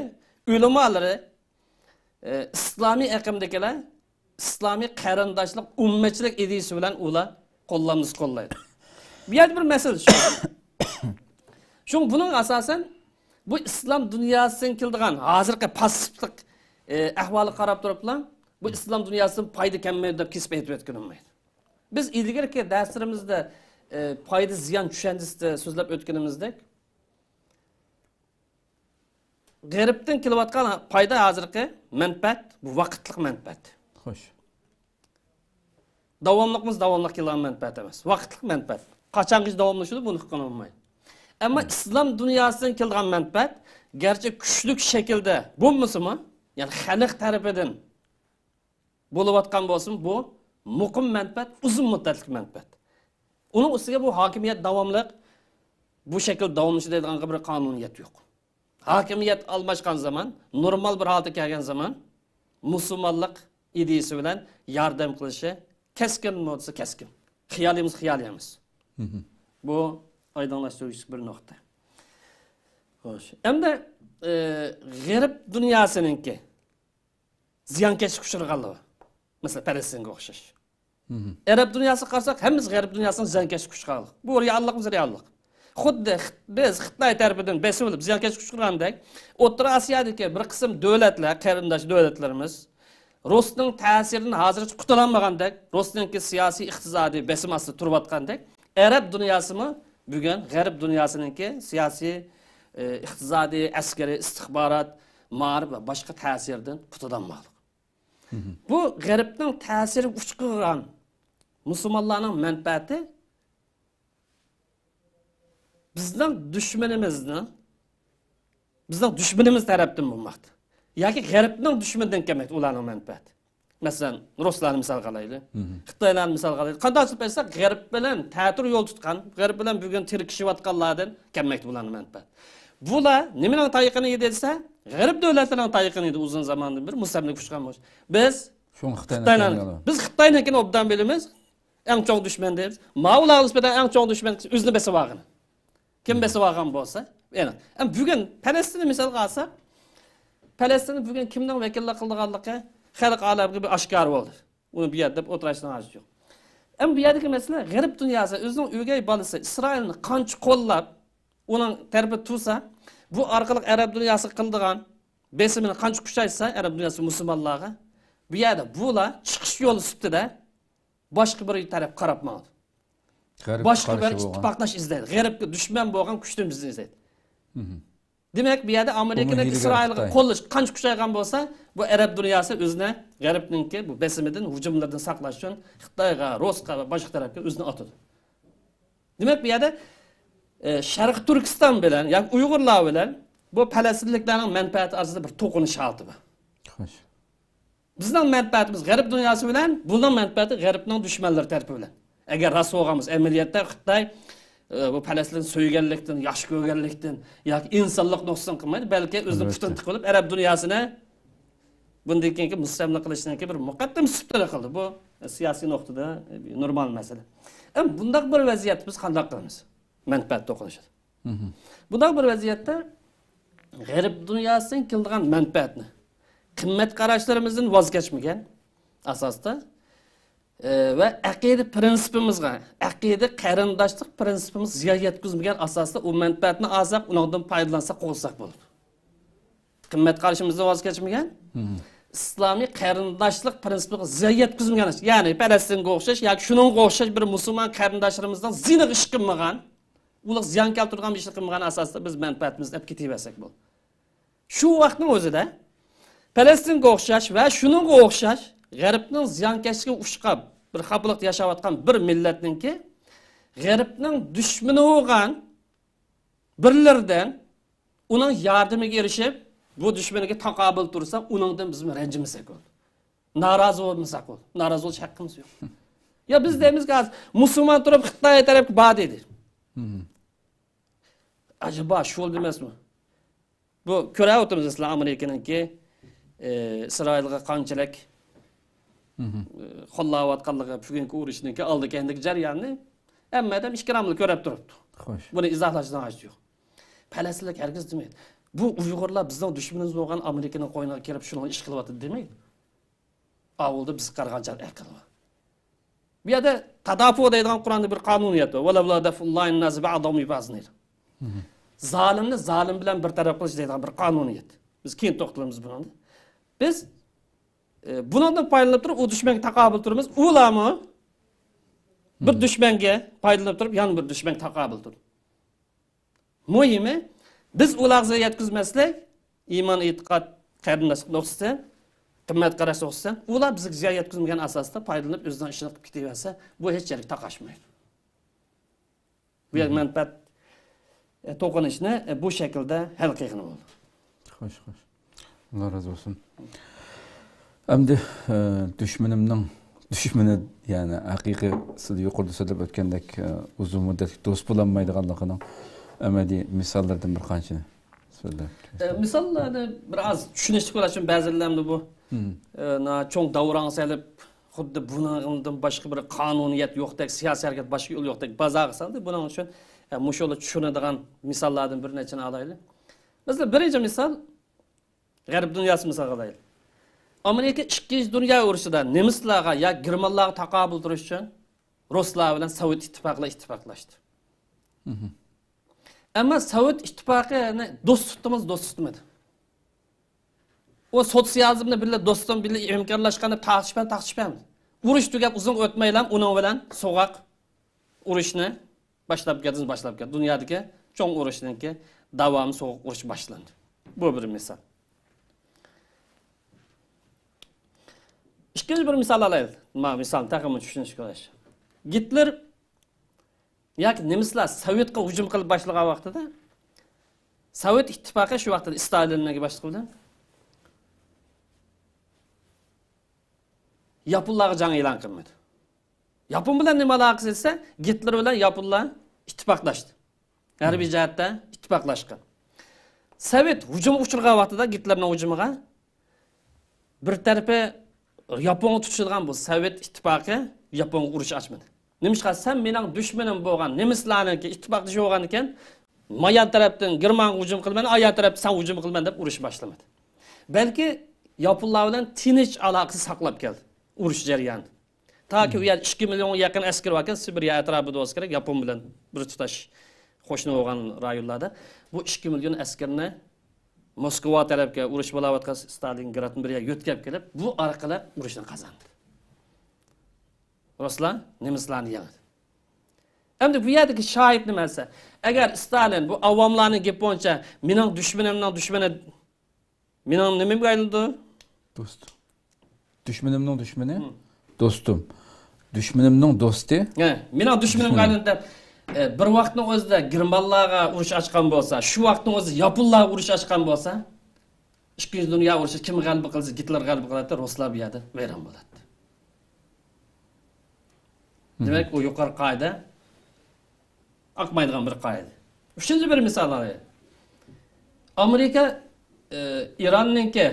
ئۆلىمالىرى، ئى، ئىسلامىي ئېقىمدىكىلەر ئىسلامىي قېرىنداشلىق، ئۈممەتچىلىك ئىدىيىسى بىلەن ئۇلار قوللامىسى قوللايدۇ. بۇ يەردە بىر مەسىلە شۇ. شۇڭا بۇنىڭ ئاساسەن بۇ ئىسلام دۇنياسىدىن كېلىدىغان ھازىرقى پاسسىپلىق ئى، ئەھۋالىغا قاراپ تۇرۇپلا بۇ ئىسلام دۇنياسىدىن پايدا كەلمەيدۇ دەپ كېسىپ ئېيتىپ ئۆتكىلى بولمايدۇ. بىز ئىلگىرىكى دەرسلىرىمىزدە ئى، پايدا زىيان چۈشەنچىسىدە سۆزلەپ ئۆتكىنىمىزدەك، غەربتىن كېلىۋاتقان پايدا ھازىرقى مەنپەئەت، بۇ ۋاقىتلىق مەنپەئەت. خوش. داۋاملىقمىز داۋاملىق كېلىدىغان مەنپەئەت ئەمەس. ۋاقىتلىق مەنپەئەت. قاچانغىچە داۋاملىشىدۇ، بۇنى ئۇققىلى بولمايدۇ. ئەمما ئىسلام دۇنياسىدىن كېلىدىغان مەنپەئەت گەرچە كۈچلۈك شەكىلدە بولمىسىمۇ، يەنى خەلق تەرىپىدىن بولۇۋاتقان بولسىمۇ، بۇ مۇقىم مەنپەئەت، ئۇزۇن مۇددەتلىك مەنپەئەت. ئۇنىڭ ئۈستىگە بۇ ھاكىمىيەت داۋاملىق بۇ شەكىلدە داۋاملىشىدىغانغا بىر قانۇنىيەت يوق. ھاكىمىيەت ئالماشقان زامان، نورمال بىر ھالەتكە كەلگەن زامان، مۇسۇلمانلىق ئىدىيىسى بىلەن ياردەم قىلىشى كەسكىن، مودىسى كەسكىن. خىيالىمىز خىيال ئەمەس. بۇ ئايدىڭلاشتۇرغۇچ بىر نۇقتا. خوش. ئەمدى ئى، غەرب دۇنياسىنىڭكى زىيانكەشلىككە ئۇچرىغانلىرى، مەسىلەن، پەلەستىنگە ئوخشاش. ئەرەب دۇنياسىغا قارىساق، ھەممىمىز غەرب دۇنياسىنىڭ زىيانكەشلىككە ئۇچرىغانلىق. بۇ رېئاللىقىمىز، رېئاللىق. خۇددى خىت-، بىز خىتاي تەرىپىدىن بېسىۋېلىپ زىيانكەشلىككە ئۇچرىغاندەك، ئوتتۇرا ئاسىيادىكى بىر قىسىم دۆلەتلەر، قېرىنداش دۆلەتلىرىمىز رۇسنىڭ تەسىرىدىن ھازىرغىچە قۇتۇلالمىغاندەك، رۇسنىڭكى سىياسىي، ئىقتىسادىي بېسىم ئاستىدا تۇرۇۋاتقاندەك، ئەرەب دۇنياسىمۇ بۈگۈن غەرب دۇنياسىنىڭكى سىياسىي، ئى، ئىقتىسادىي، ئەسكىرىي، ئىستىخبارات، مائارىپ ۋە باشقا تەسىرىدىن قۇتۇلالماقلىق. بۇ غەربنىڭ تەسىرىگە ئۇچرىغان مۇسۇلمانلارنىڭ مەنپەئەتى بىزنىڭ دۈشمىنىمىزنىڭ، بىزنىڭ دۈشمىنىمىز تەرەپتىن بولماقتا. ياكى غەربنىڭ دۈشمىنىدىن كەلمەكتە ئۇلارنىڭ مەنپەئەتى. مەسىلەن، رۇسلارنى مىسالغا ئالايلى. خىتايلارنى مىسالغا ئالايلى. قانداق قىلىپ ئېيتساق، غەرب بىلەن تەتۈر يول تۇتقان، غەرب بىلەن بۈگۈن تىركىشىۋاتقانلاردىن كەلمەكتە بۇلارنىڭ مەنپەئەتى. بۇلار نېمىنىڭ تايىقىنى يېدى دېسە، غەرب دۆلەتلىرىنىڭ تايىقىنى يېدى. ئۇزۇن زاماندىن بېرى مۇستەملىكە ئۇچرىغان بولۇش. بىز شۇڭا خىتاينى خىتاينىڭ، تەڭلەيدۇ. بىز خىتاينىڭكىنى ئوبدان بىلىمىز. ئەڭ چوڭ دۈشمەن دەيمىز. ماۋۇلارغا نىسبەتەن ئەڭ چوڭ دۈشمەن ئۆزىنى بېسىۋالغىنى. كىم بېسىۋالغان بولسا، يەنى. ئەمما بۈگۈن پەلەستىننى مىسالغا ئالساق، پەلەستىننى بۈگۈن كىمنىڭ ۋەكىللىك قىلىدىغانلىقى خەلق ئالەمگە بىر ئاشكارا بولدى. ئۇنى بۇ يەردە دەپ ئولتۇرۇشنىڭ ھاجىتى يوق. ئەمما بۇ يەردىكى مەسىلە، غەرب دۇنياسى ئۆزىنىڭ ئۆگەي بالىسى ئىسرائىلنى قانچە قوللاپ، ئۇنىڭ تەرىپىدە تۇرسا، بۇ ئارقىلىق ئەرەب دۇنياسىغا قىلىدىغان بېسىمىنى قانچە كۈچەيتسە، ئەرەب دۇنياسى مۇسۇلمانلارغا، بۇ يەردە بۇلار چىقىش يولى سۈپىتىدە باشقا بىر تەرەپكە قاراپ ماڭىدۇ. باشقا بىر ئىتتىپاقداش ئىزدەيدۇ. غەربكە دۈشمەن بولغان كۈچتىن بىزنى ئىزدەيدۇ. دېمەك، بۇ يەردە ئامېرىكىنىڭ ئىسرائىلغا قوللىشى قانچە كۈچەيگەن بولسا، بۇ ئەرەب دۇنياسى ئۆزىنى غەربنىڭكى بۇ بېسىمىدىن، ھۇجۇملىرىدىن ساقلاش ئۈچۈن خىتايغا، رۇسقا ۋە باشقا تەرەپكە ئۆزىنى ئاتىدۇ. دېمەك، بۇ يەردە ئى، شەرقىي تۈركىستان بىلەن ياكى ئۇيغۇرلار بىلەن بۇ پەلەستىنلىكلەرنىڭ مەنپەئەتى ئارىسىدا بىر توقۇنۇش ھالىتى بار. بىزنىڭ مەنپەئەتىمىز غەرب دۇنياسى بىلەن، بۇنىڭ مەنپەئەتى غەربنىڭ دۈشمەنلىرى تەرىپى بىلەن. ئەگەر راست بولغان بولسا، ئەمەلىيەتتە خىتاي ئى، بۇ پەلەستىننى سۆيگەنلىكتىن، ياخشى كۆرگەنلىكتىن ياكى ئىنسانلىق نۇقتىسىدىن قىلمايدۇ، بەلكى ئۆزىنىڭ پۇتىنى تىقىۋېلىپ ئەرەب دۇنياسىنى بۇندىن كېيىنكى مۇستەملىكە قىلىشنىڭكى بىر مۇقەددىمە سۈپىتىدە قىلدى. بۇ سىياسىي نۇقتىدا نورمال مەسىلە. ئەمما بۇنداق بىر ۋەزىيەتتە بىز قانداق قىلىمىز؟ مەنپەئەت توقۇنۇشىدۇ. بۇنداق بىر ۋەزىيەتتە غەرب دۇنياسىدىن كېلىدىغان مەنپەئەتنى، قىممەت قاراشلىرىمىزدىن ۋاز كەچمىگەن ئاساستا، ئى، ۋە ئەقىدە پىرىنسىپىمىزغا، ئەق-، ئەقىدە قېرىنداشلىق پىرىنسىپىمىز زىيان يەتكۈزمىگەن ئاساستا ئۇ مەنپەئەتنى ئالساق، ئۇنىڭدىن پايدىلانساق، قوغلىساق بولىدۇ. قىممەت قارىشىمىزدىن ۋاز كەچمىگەن، ئىسلامىي قېرىنداشلىق پىرىنسىپىغا زىيان يەتكۈزمىگەن، يەنى پەلەستىنگە ئوخشاش ياكى شۇنىڭغا ئوخشاش بىر مۇسۇلمان قېرىنداشلىرىمىزنىڭ زىيىنىغا ئىش قىلمىغان، ئۇلارغا زىيان كەلتۈرىدىغان بىر ئىشنى قىلمىغان ئاساستا بىز مەنپەئەتىمىزنى ئېلىپ كېتىۋەرسەك بولىدۇ. شۇ ۋاقىتنىڭ ئۆزىدە پەلەستىنگە ئوخشاش ۋە شۇنىڭغا ئوخشاش غەربنىڭ زىيانكەشلىكىگە ئۇچراپ، بىر خاپىلىقتا ياشاۋاتقان بىر مىللەتنىڭكى غەربنىڭ دۈشمىنى بولغان بىرلىرىدىن ئۇنىڭ ياردىمىگە ئېرىشىپ، بۇ دۈشمىنىگە تاقابىل تۇرسا، ئۇنىڭدىن بىزمۇ رەنجىمىسەك بولدى. نارازى بولمىساق بولدى. نارازى بولۇش ھەققىمىز يوق. يا بىز دەيمىزكى، ھازىر مۇسۇلمان تۇرۇپ خىتاي تەرەپكە بار دېدى. ئەجەبا شۇ دېمەسمۇ؟ بۇ كۆرۈۋاتىمىز، مەسىلەن، ئامېرىكىنىڭكى، ئى، ئىسرائىلغا قانچىلىك، ئى، قوللاۋاتقانلىقى، بۈگۈنكى ئۇرۇشنىڭكى ئالدى كەينىدىكى جەرياننى ھەممە ئادەم ئىكراملىق كۆرۈپ تۇرۇپتۇ. خوش. بۇنى ئىزاھلاشنىڭ ھاجىتى يوق. پەلەستىنلىك ھەرگىز دېمەيدۇ، بۇ ئۇيغۇرلار بىزنىڭ دۈشمىنىمىز بولغان ئامېرىكىنىڭ قوينىغا كىرىپ شۇنىڭغا ئىش قىلىۋاتىدۇ دېمەيدۇ. ئاۋۇلدا بىزگە قارىغانچە ئەقىل بار. بۇ يەردە تادافۇ دەيدىغان قۇرئاندا بىر قانۇنىيەت بار. ولولا دفع الله الناس بعضهم ببعض دەيدۇ. زالىمنى زالىم بىلەن بىر تەرەپ قىلىش دەيدىغان بىر قانۇنىيەت. بىز كېيىن توختىلىمىز بۇنىڭدا. بىز، ئى، بۇنىڭدىن پايدىلىنىپ تۇرۇپ، ئۇ دۈشمەنگە تاقابىل تۇرىمىز. ئۇلارمۇ بىر دۈشمەنگە پايدىلىنىپ تۇرۇپ، يەنە بىر دۈشمەنگە تاقابىل تۇرىدۇ. مۇھىمى، بىز ئۇلارغا زىيان يەتكۈزمەسلىك، ئىمان، ئېتىقاد، قېرىنداشلىق نۇقتىسى، قىممەت قاراش نۇقتىسى، ئۇلار بىزگە زىيان يەتكۈزمىگەن ئاساستا پايدىلىنىپ ئۆزىنىڭ ئىشىنى قىلىپ كېتىۋەرسە، بۇ ھېچ يەرگە تاقاشمايدۇ. بۇ يەر مەنپەئەت، ئە، توقۇنۇشنى، ئە، بۇ شەكىلدە ھەل قىلغىلى بولىدۇ. خوش، خوش. ئاللا رازى بولسۇن. ئەمدى، ئە، دۈشمىنىمنىڭ دۈشمىنى، يەنى ھەقىقىي، سىز يۇقىرىدا سۆزلەپ ئۆتكەندەك، ئە، ئۇزۇن مۇددەتلىك دوست بولالمايدىغانلىقىنىڭ ئەمەلىي مىساللىرىدىن بىر قانچىنى سۆزلەپ ئۆتسەڭىز. ئە، مىساللارنى بىر ئاز چۈشىنىشلىك بولۇشى ئۈچۈن بەزىلەردە بۇ، ئە، نا-، چوڭ داۋراڭ سېلىپ، خۇددى بۇنىڭدىن باشقا بىر قانۇنىيەت يوقتەك، سىياسىي ھەرىكەت باشقا يول يوقتەك بازارغا سالدى. بۇنىڭ ئۈچۈن، ئە، مۇشۇ يولدا چۈشىنىدىغان مىساللاردىن بىر نەچچىنى ئالايلى. مەسىلەن، بىرىنچى مىسال، غەرب دۇنياسى مىسالغا ئالايلى. ئامېرىكا ئىككىنچى دۇنيا ئۇرۇشىدا نېمىسلارغا يا گېرمانلارغا تاقابىل تۇرۇش ئۈچۈن رۇسلار بىلەن سوۋېت ئىتتىپاقى بىلەن ئىتتىپاقلاشتى. ئەمما سوۋېت ئىتتىپاقىنى دوست تۇتتىمىز، دوست تۇتمىدى. ئۇ سوتسىيالىزمنى بىللە دوستۇم، بىللە ھەمكارلاشقان دەپ تارتىشىپ، تارتىشىپ. ئۇرۇش تۈگەپ ئۇزۇن ئۆتمەيلا ئۇنىڭ بىلەن سوغۇق ئۇرۇشنى باشلاپ كەتتى، باشلاپ كەتتى. دۇنيادىكى چوڭ ئۇرۇشنىڭكى داۋامى سوغۇق ئۇرۇش باشلاندى. بۇ بىر مىسال. ئىككىنچى بىر مىسال ئالايلى. ما، مىسالنى تېخىمۇ چۈشىنىشكە قاراش. گىتلېر ياكى نېمىسلار سوۋېتقا ھۇجۇم قىلىپ باشلىغان ۋاقتىدا، سوۋېت ئىتتىپاقى شۇ ۋاقتىدا ستالىننىڭ باشلىقى بىلەن ياپونلارغا جەڭ ئېلان قىلمىدى. ياپون بىلەن نېمە ئالاقىسى دېسە، گىتلېر بىلەن ياپونلار ئىتتىپاقداشتى. ھەربىي جەھەتتە ئىتتىپاقلاشقان. سوۋېت ھۇجۇمغا ئۇچرىغان ۋاقتىدا، گىتلېرنىڭ ھۇجۇمىغا بىر تەرىپى ياپونغا تۇتىشىدىغان بۇ سوۋېت ئىتتىپاقى ياپونغا ئۇرۇش ئاچمىدى. نېمىشقا؟ سەن مېنىڭ دۈشمىنىم بولغان نېمىسلارنىڭكى ئىتتىپاقدىشى بولغان ئىكەن، مايان تەرەپتىن گېرمانغا ھۇجۇم قىلىمەن، ئايان تەرەپتىن سەن ھۇجۇم قىلىمەن دەپ ئۇرۇش باشلىمىدى. بەلكى ياپونلار بىلەن تىنچ ئالاقىسى ساقلاپ كەلدى ئۇرۇش جەريانىدا. تاكى ئۇ يەردە ئىككى مىليونغا يەقىن ئەسكىرى باركەن، سىبىر يا ئەتراپىدا بولسا كېرەك، ياپون بىلەن بىر تۇتاش قوشنا بولغان رايونلاردا. بۇ ئىككى مىليون ئەسكىرىنى موسكۋا تەرەپكە، ئۇرۇش بولاۋاتقان ستالىنگرادنى بىر يەرگە يۆتكەپ كېلىپ، بۇ ئارقىلىق ئۇرۇشنى قازاندى. رۇسلار نېمىسلارنى يەڭدى. ئەمدى بۇ يەردىكى شاھىت نېمە دېسە، ئەگەر ستالىن بۇ ئاۋاملارنىڭ گېپى بويىچە مېنىڭ دۈشمىنىمنىڭ دۈشمىنى مېنىڭ نېمەمگە ئايلىنىدۇ؟ دوست. دۈشمىنىمنىڭ دۈشمىنى؟ دوستۇم. دۈشمىنىمنىڭ دوستى؟ ھە، مېنىڭ دۈشمىنىمگە ئايلىنىدۇ دەپ، ئە، بىر ۋاقىتنىڭ ئۆزىدە گېرمانلارغا ئۇرۇش ئاچقان بولسا، شۇ ۋاقىتنىڭ ئۆزىدە ياپونلارغا ئۇرۇش ئاچقان بولسا، ئىككىنچى دۇنيا ئۇرۇشى كىم غەلىبە قىلسا، گىتلېر غەلىبە قىلاتتى، رۇسلار بۇ يەردە ۋەيران بولاتتى. دېمەك، ئۇ يۇقىرى قائىدە ئاقمايدىغان بىر قائىدە. ئۈچىنچى بىر مىسال ئالايلى. ئامېرىكا، ئى، ئىراننىڭكى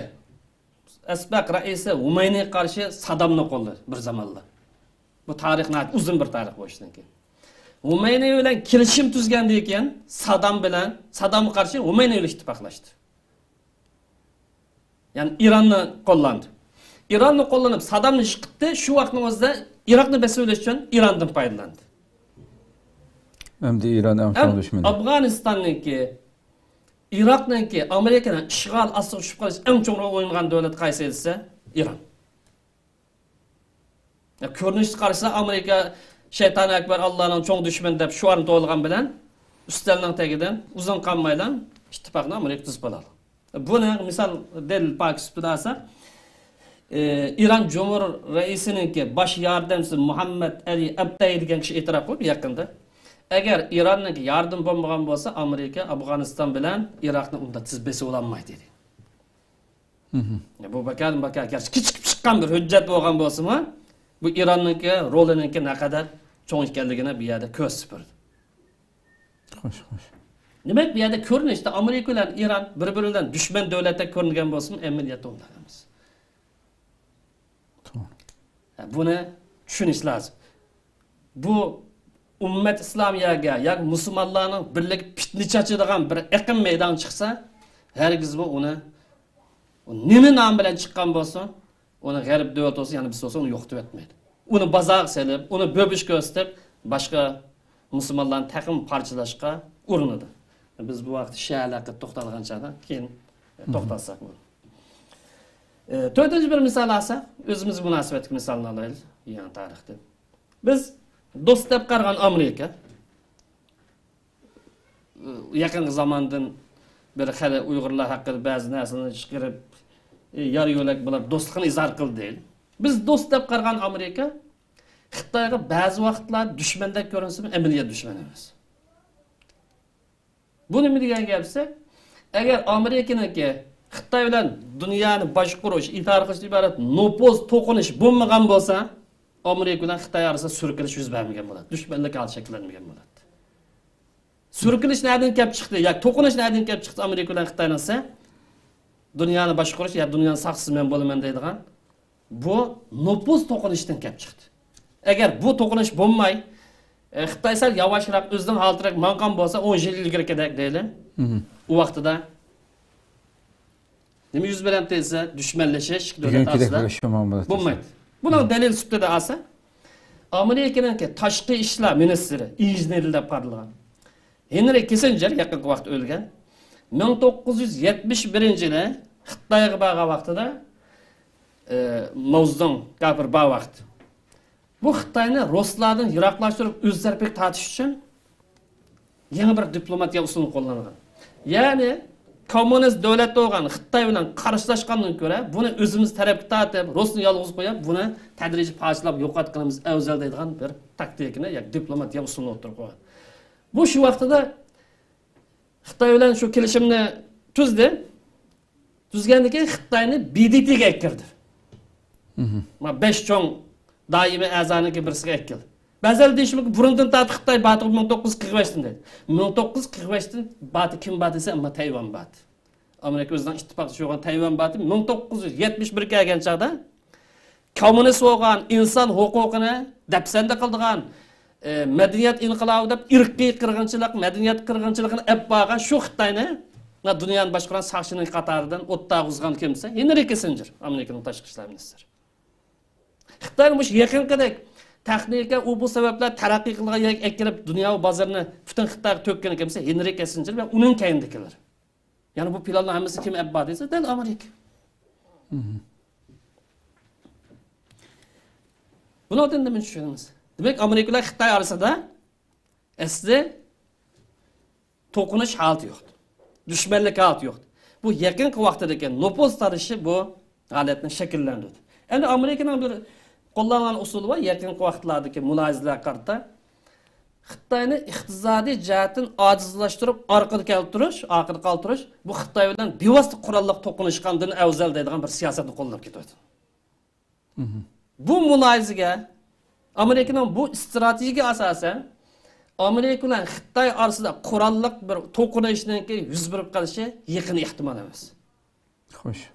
ئەسبەق رەئىسى خۇمەينىگە قارشى سادامنى قوللىدى بىر زامانلار. بۇ تارىخ ناھايىتى ئۇزۇن بىر تارىخ بولۇشىدىن كېيىن. خۇمەينى بىلەن كېلىشىم تۈزگەندىن كېيىن سادام بىلەن، سادامغا قارشى خۇمەينى بىلەن ئىتتىپاقلاشتى. يەنى ئىراننى قوللاندى. ئىراننى قوللىنىپ، سادامنى يىقىتتى. شۇ ۋاقىتنىڭ ئۆزىدە ئىراقنى بېسىۋېلىش ئۈچۈن ئىراندىن پايدىلاندى. ئەمدى ئىران ئەڭ چوڭ دۈشمىنى. ئافغانىستاننىڭكى، ئىراقنىڭكى، ئامېرىكىنىڭ ئىشغال ئاستىغا چۈشۈپ قېلىش ئەڭ چوڭ رول ئوينىغان دۆلەت قايسى دېسە، ئىران. يا، كۆرۈنۈشتە قارىسا، ئامېرىكا شەيتان ئەكبەر، ئاللانىڭ چوڭ دۈشمىنى دەپ شوئارنى توۋلىغان بىلەن، ئۈستەلنىڭ تېگىدىن ئۇزۇن قالمايلا ئىتتىپاقنى ئامېرىكا تۈزۈپ ئالىدۇ. بۇنى مىسال، دەلىل پاكىت سۈپىتىدە ئالساق، ئى، ئىران جۇمھۇر رەئىسىنىڭكى باش ياردەمچىسى مۇھەممەد ئەلى ئەبتەي دېگەن كىشى ئېتىراپ قىلىپ يېقىندا، ئەگەر ئىراننىڭكى ياردىمى بولمىغان بولسا، ئامېرىكا ئافغانىستان بىلەن ئىراقنى ئۇنداق تېز بېسىۋالالمايتتى دېدى. مھم. بۇ بەكەردىن بەكەر، گەرچە كېچىكىپ چىققان بىر ھۆججەت بولغان بولسىمۇ، بۇ ئىراننىڭكى رولىنىڭكى نەقەدەر چوڭ ئىكەنلىكىنى بۇ يەردە كۆرسىتىپ بەردى. خوش، خوش. دېمەك، بۇ يەردە كۆرۈنۈشتە ئامېرىكا بىلەن ئىران بىر-بىرى بىلەن دۈشمەن دۆلەتتەك كۆرۈنگەن بولسىمۇ، ئەمەلىيەتتە ئۇنداق ئەمەس. توغرا. بۇنى چۈشىنىش لازىم. بۇ ئۈممەت ئىسلامىيەگە ياكى مۇسۇلمانلارنىڭ بىرلىكى پىتنە چاچىدىغان بىر ئېقىم مەيدانغا چىقسا، ھەرگىزمۇ ئۇنى، ئۇ نېمە نام بىلەن چىققان بولسۇن، ئۇنى غەرب دۆلىتى بولسۇن، يەنە بىرسى بولسۇن، ئۇنى يوقىتىۋەتمەيدۇ. ئۇنى بازارغا سېلىپ، ئۇنى بۆبۈش كۆرسىتىپ، باشقا مۇسۇلمانلارنى تېخىمۇ پارچىلاشقا ئۇرۇنىدۇ. بىز بۇ ۋاقىتتا شىئەلەر ھەققىدە توختالغان چاغدا كېيىن مھم. توختالساق بولىدۇ. ئى، تۆتىنچى بىر مىسال ئالساق، ئۆزىمىزگە مۇناسىۋەتلىك مىسالنى ئالايلى، يېڭى تارىختىن. بىز دوست دەپ قارىغان ئامېرىكا، ئى، يېقىنقى زاماندىن بېرى خېلى ئۇيغۇرلار ھەققىدە بەزى نەرسىلەرنى چىقىرىپ، ئى، يار يۆلەك بولۇپ دوستلۇقىنى ئىزھار قىلدى. بىز دوست دەپ قارىغان ئامېرىكا خىتايغا بەزى ۋاقىتلار دۈشمەندەك كۆرۈنسىمۇ، ئەمەلىيەت دۈشمەن ئەمەس. بۇ نېمە دېگەن گەپ دېسە، ئەگەر ئامېرىكىنىڭكى خىتاي بىلەن دۇنيانى باشقۇرۇش، ئىدارە قىلىشتىن ئىبارەت نوپۇز توقۇنۇش بولمىغان بولسا، ئامېرىكا بىلەن خىتاي ئارىسىدا سۈركىلىش يۈز بەرمىگەن بولاتتى. دۈشمەنلىك ھالى شەكىللەنمىگەن بولاتتى. سۈركىلىش نەدىن كەپ چىقتى؟ ياكى توقۇنۇش نەدىن كەپ چىقتى ئامېرىكا بىلەن خىتاينىڭ دېسە، دۇنيانى باشقۇرۇش يا دۇنيانىڭ ساقچىسى مەن بولىمەن دەيدىغان بۇ نوپۇز توقۇنۇشتىن كەپ چىقتى. ئەگەر بۇ توقۇنۇش بولماي، ئە، خىتاي سەل ياۋاشراق، ئۆزىنىڭ ھالىتىدەك ماڭغان بولسا، ئون يىل ئىلگىرىكىدەك دەيلى، مھم. ئۇ ۋاقتىدا نېمە يۈز بېرەمتى دېسە، دۈشمەنلىشىش ئىككى دۆلەت ئارىسىدا بولمايتتى. بۇنىڭ دەلىل سۈپىتىدە ئالسا، ئامېرىكىنىڭكى تاشقى ئىشلار مىنىستىرى، ئېيژنېل دەپ قارىلغان ھېنرى كىسسىنجېر، يېقىنقى ۋاقىتتا ئۆلگەن، مىڭ توققۇز يۈز يەتمىش بىرىنچى يىلى خىتايغا بارغان ۋاقتىدا، ئى، ماۋزېدۇڭ كاپىر بار ۋاقىت، بۇ خىتاينى رۇسلاردىن يىراقلاشتۇرۇپ، ئۆز تەرىپىگە تارتىش ئۈچۈن يېڭى بىر دىپلوماتىيە ئۇسۇلىنى قوللانغان. يەنى، كوممۇنىست دۆلەت بولغان خىتاي بىلەن قارشىلاشقاندىن كۆرە، بۇنى ئۆزىمىز تەرەپكە تارتىپ، رۇسنى يالغۇز قويۇپ، بۇنى تەدرىجىي پارچىلاپ يوقاتقىنىمىز ئەۋزەل دەيدىغان بىر تاكتىكىنى ياكى دىپلوماتىيە ئۇسۇلىنى ئوتتۇرىغا قويغان. بۇ شۇ ۋاقتىدا خىتاي بىلەن شۇ كېلىشىمنى تۈزدى. تۈزگەندىن كېيىن خىتاينى ب د ت گە ئەكىردى. مھم. مانا بەش چوڭ دائىمىي ئەزانىڭكى بىرسىگە ئەكىردى. بەزىلەر دېيىشى مۇمكىن، بۇرۇندىن تارتىپ خىتاي باتى مىڭ توققۇز يۈز قىرىق بەشتىن دەيدۇ. مىڭ توققۇز يۈز قىرىق بەشتىن باتى كىم باتى دېسە، ئەمما تەيۋەن باتى. ئامېرىكا ئۆزىنىڭ ئىتتىپاقدىشى بولغان تەيۋەن باتى مىڭ توققۇز يۈز يەتمىش بىرگە كەلگەن چاغدا، كوممۇنىست بولغان، ئىنسان ھوقۇقىنى دەپسەندە قىلىدىغان، ئى، مەدەنىيەت ئىنقىلابى دەپ ئىرقىي قىرغىنچىلىق، مەدەنىيەت قىرغىنچىلىقىنى ئەپ بارغان شۇ خىتاينى، مۇنا دۇنيانى باشقۇرغان ساقچىنىڭ قاتارىدىن ئوتتاغا ئۇزغان كىم دېسە، ھېنرى كىسسىنجېر، ئامېرىكىنىڭ تاشقى ئىشلار مىنىستىرى. خىتاينى مۇشۇ يېقىنقىدەك تېخنىكا، ئۇ بۇ سەۋەبلەر تەرەققىي قىلغان يەرگە ئەكىرىپ، دۇنيا بازىرىنى پۈتۈن خىتايغا تۆككىنى كىم دېسە، ھېنرى كىسسىنجېر ۋە ئۇنىڭ كەينىدىكىلەر. يەنى بۇ پىلاننىڭ ھەممىسى كىم ئەپ باردى دېسە، دەل ئامېرىكا. مھم. بۇنىڭدىن نېمىنى چۈشىنىمىز؟ دېمەك، ئامېرىكا بىلەن خىتاي ئارىسىدا ئەسلى توقۇنۇش ھالىتى يوق. دۈشمەنلىك ھالىتى يوق. بۇ يېقىنقى ۋاقىتتىكى نوپۇز تارتىشى بۇ ھالەتنى شەكىللەندۈردى. ئەمدى ئامېرىكىنىڭ بىر قوللانغان ئۇسۇلى بار، يېقىنقى ۋاقىتلاردىكى مۇلاھىزىلەرگە قارىتا، خىتاينى ئىقتىسادىي جەھەتتىن ئاجىزلاشتۇرۇپ، ئارقىدا كەلتۈرۈش، ئارقىدا قالدۇرۇش، بۇ خىتاي بىلەن بىۋاسىتە قوراللىق توقۇنۇشقاندىن ئەۋزەل دەيدىغان بىر سىياسەتنى قوللاپ كېتىۋاتىدۇ. مھم. بۇ مۇلاھىزىگە، ئامېرىكىنىڭ بۇ ئىستراتېگىيىگە ئاساسەن، ئامېرىكا بىلەن خىتاي ئارىسىدا قوراللىق بىر توقۇنۇشنىڭكى يۈز بېرىپ قېلىشى يېقىن ئېھتىمال ئەمەس. خوش.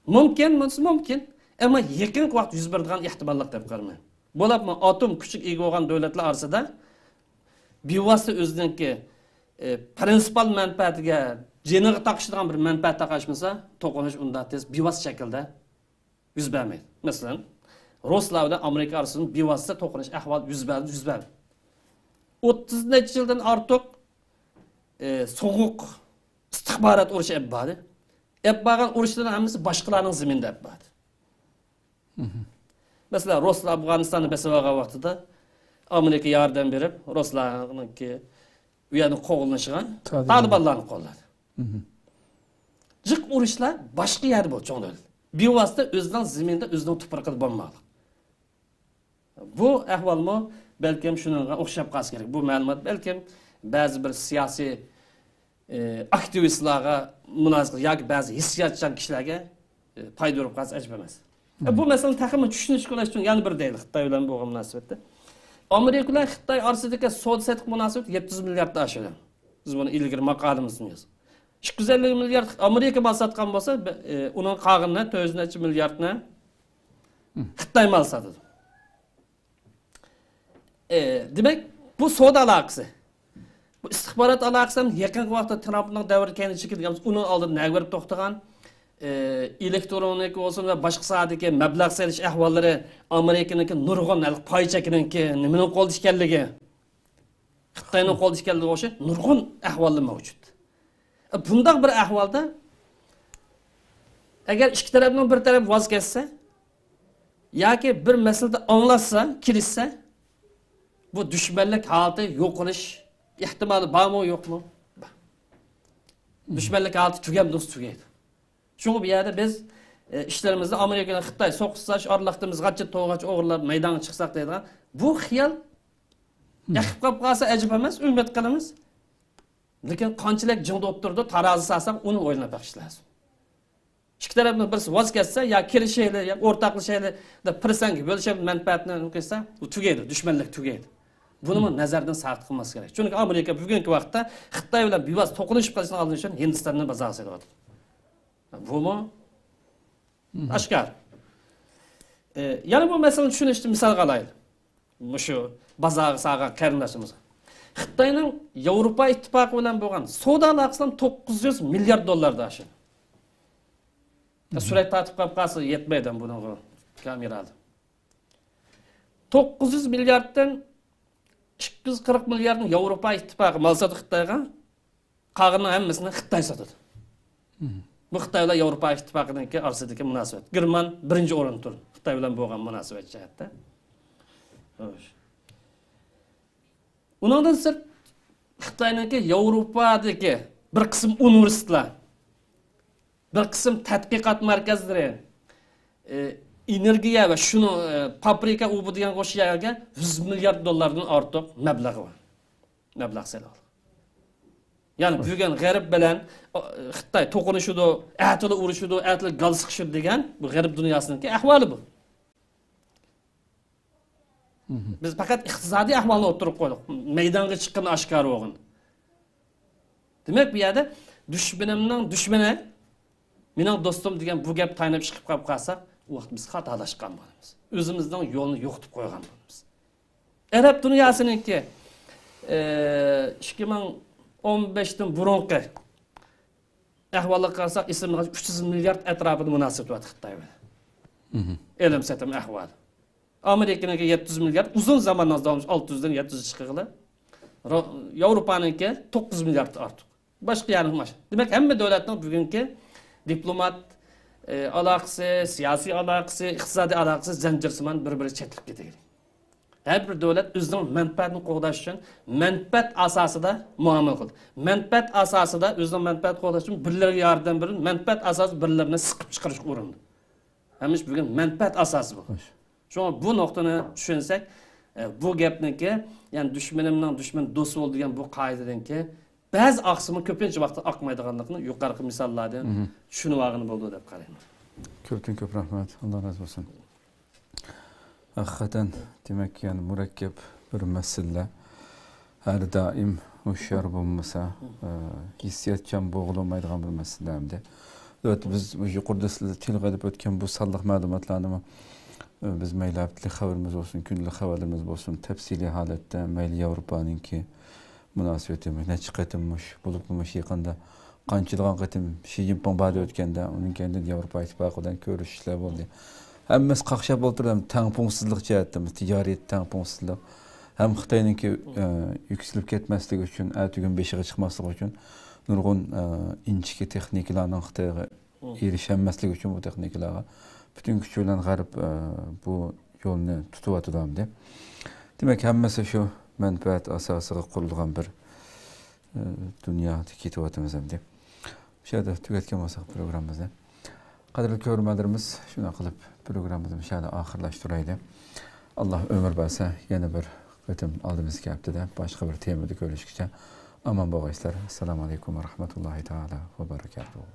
مۇمكىن، بولسا مۇمكىن. ئەمما يېقىنقى ۋاقىت يۈز بېرىدىغان ئېھتىماللىق دەپ قارىمايمەن. بولۇپمۇ ئاتوم كۈچىگە ئىگە بولغان دۆلەتلەر ئارىسىدا بىۋاسىتە ئۆزىنىڭكى، ئى، پرىنسىپال مەنپەئەتىگە، جېنىغا تاقىشىدىغان بىر مەنپەئەت تاقاشمىسا، توقۇنۇش ئۇنداق تېز بىۋاسىتە شەكىلدە يۈز بەرمەيدۇ. مەسىلەن، رۇسلار بىلەن ئامېرىكا ئارىسىدا بىۋاسىتە توقۇنۇش ئەھۋال يۈز بەردى، يۈز بەردى. ئوتتۇز نەچچە يىلدىن ئارتۇق، ئى، سوغۇق ئىستىخبارات ئۇرۇشى ئېلىپ باردى. ئېلىپ بارغان ئۇرۇشلارنىڭ ھەممىسى باشقىلارنىڭ زېمىنىدا ئېلىپ باردى. مەسىلەن، رۇسلار ئافغانىستاننى بېسىپ ئالغان ۋاقتىدا ئامېرىكا ياردەم بېرىپ، رۇسلارنىڭكى ئۇ يەردىن قوغلىنىشىغا تالىبانلارنى قوللىدى. جىق ئۇرۇشلار باشقا يەردە بولدى، چوڭ دۆلەت. بىۋاسىتە ئۆزىنىڭ زېمىنىدا، ئۆزىنىڭ تۇپرىقىدا بولماقلىق. بۇ ئەھۋالمۇ بەلكىم شۇنىڭغا ئوخشاپ قالسا كېرەك. بۇ مەلۇمات بەلكىم بەزى بىر سىياسىي، ئى، ئاكتىۋىستلارغا مۇناسىۋەتلىك ياكى بەزى ھېسسىياتچان كىشىلەرگە، ئى، پايدا بېرىپ قالسا ئەجەب ئەمەس. ئە، بۇ مەسىلىنى تېخىمۇ چۈشىنىشكە ئۇلاش ئۈچۈن يەنە بىر دەيلى، خىتاي بىلەن بولغان مۇناسىۋەتتە. ئامېرىكا بىلەن خىتاي ئارىسىدىكى سودا سېتىق مۇناسىۋىتى يەتتە يۈز مىلياردتىن ئاشىدۇ. بىز بۇنى ئىلگىرى ماقالىمىزدىمۇ يازدۇق. ئىككى يۈز ئەللىك مىليارد ئامېرىكا مال ساتقان بولسا، بە-، ئى، ئۇنىڭ قالغىنىنى تۆت يۈز نەچچە مىلياردنى خىتاي مال ساتىدۇ. ئى، دېمەك، بۇ سودا ئالاقىسى. بۇ ئىستىخبارات ئالاقىسى ھەم يېقىنقى ۋاقىتتا ترامپنىڭ دەۋرىدە كەينىگە چېكىلگەن، ئۇنىڭ ئالدىدا نەگە بېرىپ توختىغان، ئى، ئېلېكترونىكا بولسۇن ۋە باشقا ساھەدىكى مەبلەغ سېلىش ئەھۋاللىرى، ئامېرىكىنىڭكى نۇرغۇن ھېلىقى پاي چېكىنىڭكى نېمىنىڭ قولىدا ئىكەنلىكى، خىتاينىڭ قولىدا ئىكەنلىكىگە ئوخشاش نۇرغۇن ئەھۋاللار مەۋجۇت. بۇنداق بىر ئەھۋالدا، ئەگەر ئىككى تەرەپنىڭ بىر تەرەپ ۋاز كەچسە ياكى بىر مەسىلىدە ئاڭلاشسا، كېلىشسە، بۇ دۈشمەنلىك ھالىتى يوقىلىش ئېھتىمالى بارمۇ، يوقمۇ؟ بار. دۈشمەنلىك ھالىتى تۈگەمدۇ؟ تۈگەيدۇ. شۇڭا بۇ يەردە بىز، ئى، ئىشلىرىمىزدا ئامېرىكا بىلەن خىتاي سوقۇشساش، ئارىلىقتا بىز غاچچا توغاچ ئوغرىلاپ مەيدانغا چىقساق دەيدىغان بۇ خىيال ئېقىپ قېلىپ قالسا ئەجەب ئەمەس، ئۈمىد قىلىمىز. لېكىن قانچىلىك جىڭدا ئولتۇرىدۇ، تارازا سالساق ئۇنى ئويلىنىپ بېقىش لازىم. ئىككى تەرەپنىڭ بىرسى ۋاز كەچسە يا كېلىشەيلى، يا ئورتاقلىشايلى دەپ پىرسەڭگە بۆلۈشەپ مەنپەئەتنى قىلسا، ئۇ تۈگەيدۇ، دۈشمەنلىك تۈگەيدۇ. بۇنىمۇ نەزەردىن ساقىت قىلماسلىق كېرەك. چۈنكى ئامېرىكا بۈگۈنكى ۋاقىتتا خىتاي بىلەن بىۋاسىتە توقۇنۇشۇپ قېلىشنىڭ ئالدىنى ئۈچۈن ھىندىستاننى بازارغا سېلىۋاتىدۇ. بۇمۇ ئاشكارا. ئى، يەنە بۇ مەسىلىنى چۈشىنىشتە مىسالغا ئالايلى. مۇشۇ بازارغا سالغان قېرىنداشلىرىمىزغا. خىتاينىڭ ياۋروپا ئىتتىپاقى بىلەن بولغان سودا ئالاقىسى توققۇز يۈز مىليارد دوللاردىن ئاشىدۇ. سۈرەت تارتىپ قاپ قالسا يەتمەيدۇ بۇنىڭغا كامېرادا. توققۇز يۈز مىلياردتىن ئىككى يۈز قىرىق مىلياردنى ياۋروپا ئىتتىپاقى مال ساتىدۇ خىتايغا. قالغىنىنىڭ ھەممىسىنى خىتاي ساتىدۇ. بۇ خىتاي بىلەن ياۋروپا ئىتتىپاقىنىڭكى ئارىسىدىكى مۇناسىۋەت. گېرمان بىرىنچى ئورۇندا تۇرىدۇ خىتاي بىلەن بولغان مۇناسىۋەت جەھەتتە. خوش. ئۇنىڭدىن سىرت، خىتاينىڭكى ياۋروپادىكى بىر قىسىم ئۇنىۋېرسىتېتلار، بىر قىسىم تەتقىقات مەركەزلىرى، ئى، ئېنېرگىيە ۋە شۇنىڭ، ئى، پابرىكا، ئۇ بۇ دېگەن ئوخشاش يەرگە يۈز مىليارد دوللاردىن ئارتۇق مەبلىغى بار. مەبلەغ سېلىۋالغان. يەنى بۈگۈن غەرب بىلەن، ئا، خىتاي توقۇنۇشىدۇ، ئەتىلا ئۇرۇشىدۇ، ئەتىلا گال سىقىشىدۇ دېگەن بۇ غەرب دۇنياسىنىڭكى ئەھۋالى بۇ. بىز پەقەت ئىقتىسادىي ئەھۋالنى ئوتتۇرىغا قويدۇق. مەيدانغا چىققىنى ئاشكارا بولغان. دېمەك، بۇ يەردە دۈشمىنىمنىڭ دۈشمىنى مېنىڭ دوستۇم دېگەن بۇ گەپ تايىنىپ چىقىپ قاپ قالسا، ئۇ ۋاقىت بىز خاتالاشقان بولىمىز. ئۆزىمىزنىڭ يولىنى يوقىتىپ قويغان بولىمىز. ئەرەب دۇنياسىنىڭكى، ئى، ئىككى مىڭ ئون بەشتىن بۇرۇنقى ئەھۋالغا قارىساق، ئېسىمدە قالسا، ئۈچ يۈز مىليارد ئەتراپىدا مۇناسىۋىتى بار خىتاي بىلەن. ئېلىم سېتىم ئەھۋالى. ئامېرىكىنىڭكى يەتتە يۈز مىليارد، ئۇزۇن زاماننىڭ داۋامىدا ئالتە يۈزدىن يەتتە يۈز چىققىلى. رو-، ياۋروپانىڭكى توققۇز مىليارد ئارتۇق. باشقا يەرنىڭ ماش-، دېمەك، ھەممە دۆلەتنىڭ بۈگۈنكى دىپلومات، ئى، ئالاقىسى، سىياسىي ئالاقىسى، ئىقتىسادىي ئالاقىسى زەنجىرسىمان بىر-بىرىگە چېتىلىپ كېتىدىكەن. ھەر بىر دۆلەت ئۆزىنىڭ مەنپەئەتىنى قوغداش ئۈچۈن مەنپەئەت ئاساسىدا مۇئامىلە قىلىدۇ. مەنپەئەت ئاساسىدا ئۆزىنىڭ مەنپەئەتىنى قوغداش ئۈچۈن بىرلىرىگە ياردەم بېرىدۇ، مەنپەئەت ئاساسىدا بىرلىرىنى سىقىپ چىقىرىشقا ئۇرۇنىدۇ. ھەممە ئىش بۈگۈن مەنپەئەت ئاساسى بۇ. خوش. شۇڭا بۇ نۇقتىنى چۈشەنسەك، ئە، بۇ گەپنىڭكى، يەنى دۈشمىنىمنىڭ دۈشمىنى دوست بول دېگەن بۇ قائىدىدىنكى بەزى ئاقسىمۇ كۆپىنچە ۋاقىتتا ئاقمايدىغانلىقىنى يۇقىرىقى مىساللاردىن چۈشىنىۋالغىلى بولىدۇ دەپ قارايمەن. كۆپتىن كۆپ رەھمەت. ئاللا رازى بولسۇن. ھەقىقەتەن، دېمەك، يەنى مۇرەككەپ بىر مەسىلە. ھەر دائىم ھوشيار بولمىسا، ئى، ھېسسىياتچان بولغىلى بولمايدىغان بىر مەسىلە ئەمدى. ئەلۋەتتە، بىز يۇقىرىدا سىلەر تىلغا ئېلىپ ئۆتكەن بۇ سانلىق مەلۇماتلارنىمۇ، ئى، بىز مەيلى ھەپتىلىك خەۋىرىمىز بولسۇن، كۈندىلىك خەۋەرلىرىمىز بولسۇن، تەپسىلىي ھالەتتە مەيلى ياۋروپانىڭكى مۇناسىۋىتى نەچچە قېتىم مۇش، بولۇپمۇ مۇش يېقىندا قانچىلىغان قېتىم شى جىنپىڭ باردى ئۆتكەندە، ئۇنىڭ كەينىدىن ياۋروپا ئىتتىپاقى بىلەن كۆرۈشۈشلەر بولدى. ھەممىسى قاقشاپ ئولتۇرۇپ، تەڭپۇڭسىزلىق جەھەتتىمۇ، تىجارىي تەڭپۇڭسىزلىق، ھەم خىتاينىڭكى، ئە، يۈكسىلىپ كەتمەسلىكى ئۈچۈن، ئەتىگۈن بېشىغا چىقماسلىقى ئۈچۈن نۇرغۇن، ئە، ئىنچىكە تېخنىكىلارنىڭ خىتايغا ئېرىشەلمەسلىكى ئۈچۈن بۇ تېخنىكىلارغا پۈتۈن كۈچى بىلەن غەرب، ئە، بۇ يولنى تۇتۇۋاتىدۇ ئەمدى. دېمەك، ھەممىسى شۇ مەنپەئەت ئاساسىغا قۇرۇلغان بىر، ئە، دۇنيادا كېتىۋاتىمىز ئەمدى. شۇ يەردە تۈگەتكەن بولساق پروگراممىمىزنى. قەدىرلىك كۆرۈرمەنلىرىمىز، شۇنداق قىلىپ پروگراممىمىزنى مۇشۇ يەردە ئاخىرلاشتۇرايلى. ئاللا ئۆمۈر بەرسە، يەنە بىر قېتىم ئالدىمىزدىكى ھەپتىدە باشقا بىر تېمىدا كۆرۈشكىچە ئامان بولغايسىلەر. ئەسسالامۇ ئەلەيكۇم ۋە رەھمەتۇللاھى تائالا ۋە بەرىكاتۇھۇ.